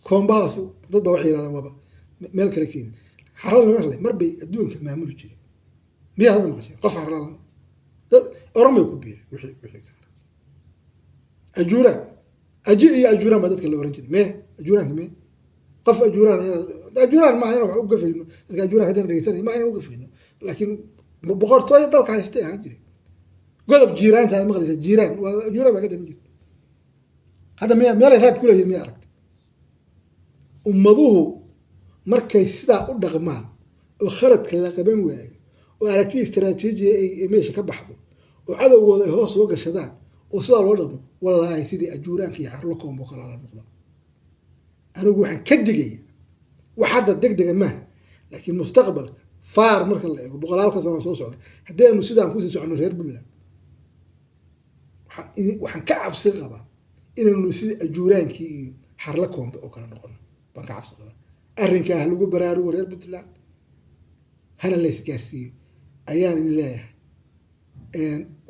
Koombahaas, dad baa waxay yidhahdaan waaba meel kale ka yimid. Xarla nimanka le mar bay adduunka maamuli jireen. Miyaa hadda maqasheen qof Xarla lama dad oran bay ku biireen? Wixii kaala Ajuuraan, aji iyo Ajuuraan baa dadka la oran jiray. Mee Ajuuraanka? Mee qof Ajuuraan? Ajuuraan maaha inaan wax u gafayno dadka Ajuuraanka haddaan dhegeysanay, maaha inaan u gafayno, laakiin boqortooyo dalka haystay ahaan jiray. Godob jiiraanta aad maqlaysa, jiiraan waa Ajuuraan baa ka daran jirta. Hadda miya meelay raad ku leeyihin miya aragta? Ummaduhu markay sidaa u dhaqmaan oo khaladka la qaban waayo oo aragti istaraatiijiya ay meesha ka baxdo oo cadowgooda ay hoos soo gashadaan oo sidaa loo dhaqmo, wallaahi sidii Ajuuraanka iyo Xarlo Koombo kalaa la noqda. Anigu waxaan ka digaya, wax hadda deg dega maaha, laakiin mustaqbalka faar marka la eego, boqolaalka sano soo socda, haddaynu sidaan kusii soconno reer Puntland, waxaan ka cabsi qabaa inaynu sidii Ajuuraankii iyo Xarlo Koombe oo kale noqono baan ka cabsi qabaa. Arrinkaa ha lagu baraarugo reer Puntland, hana la isgaarsiiyo ayaan idin leeyahay.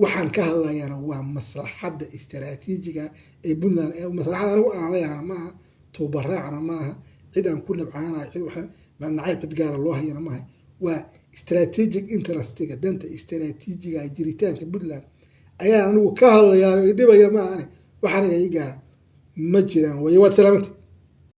Waxaan ka hadlayaana waa maslaxadda istaraatiijiga ee Puntland. Ee maslaxada anigu aan leeyahana maaha, tuubaraacna maaha, cid aan ku nabcaanayo, cid nacayb cid gaara loo hayana maaha. Waa strategic interest iga, danta istaraatiijiga jiritaanka Puntland ayaan anigu ka hadlayaa. Dhibaya ma ahane, wax aniga ii gaara ma jiraan. Wayo, waad salaamanta.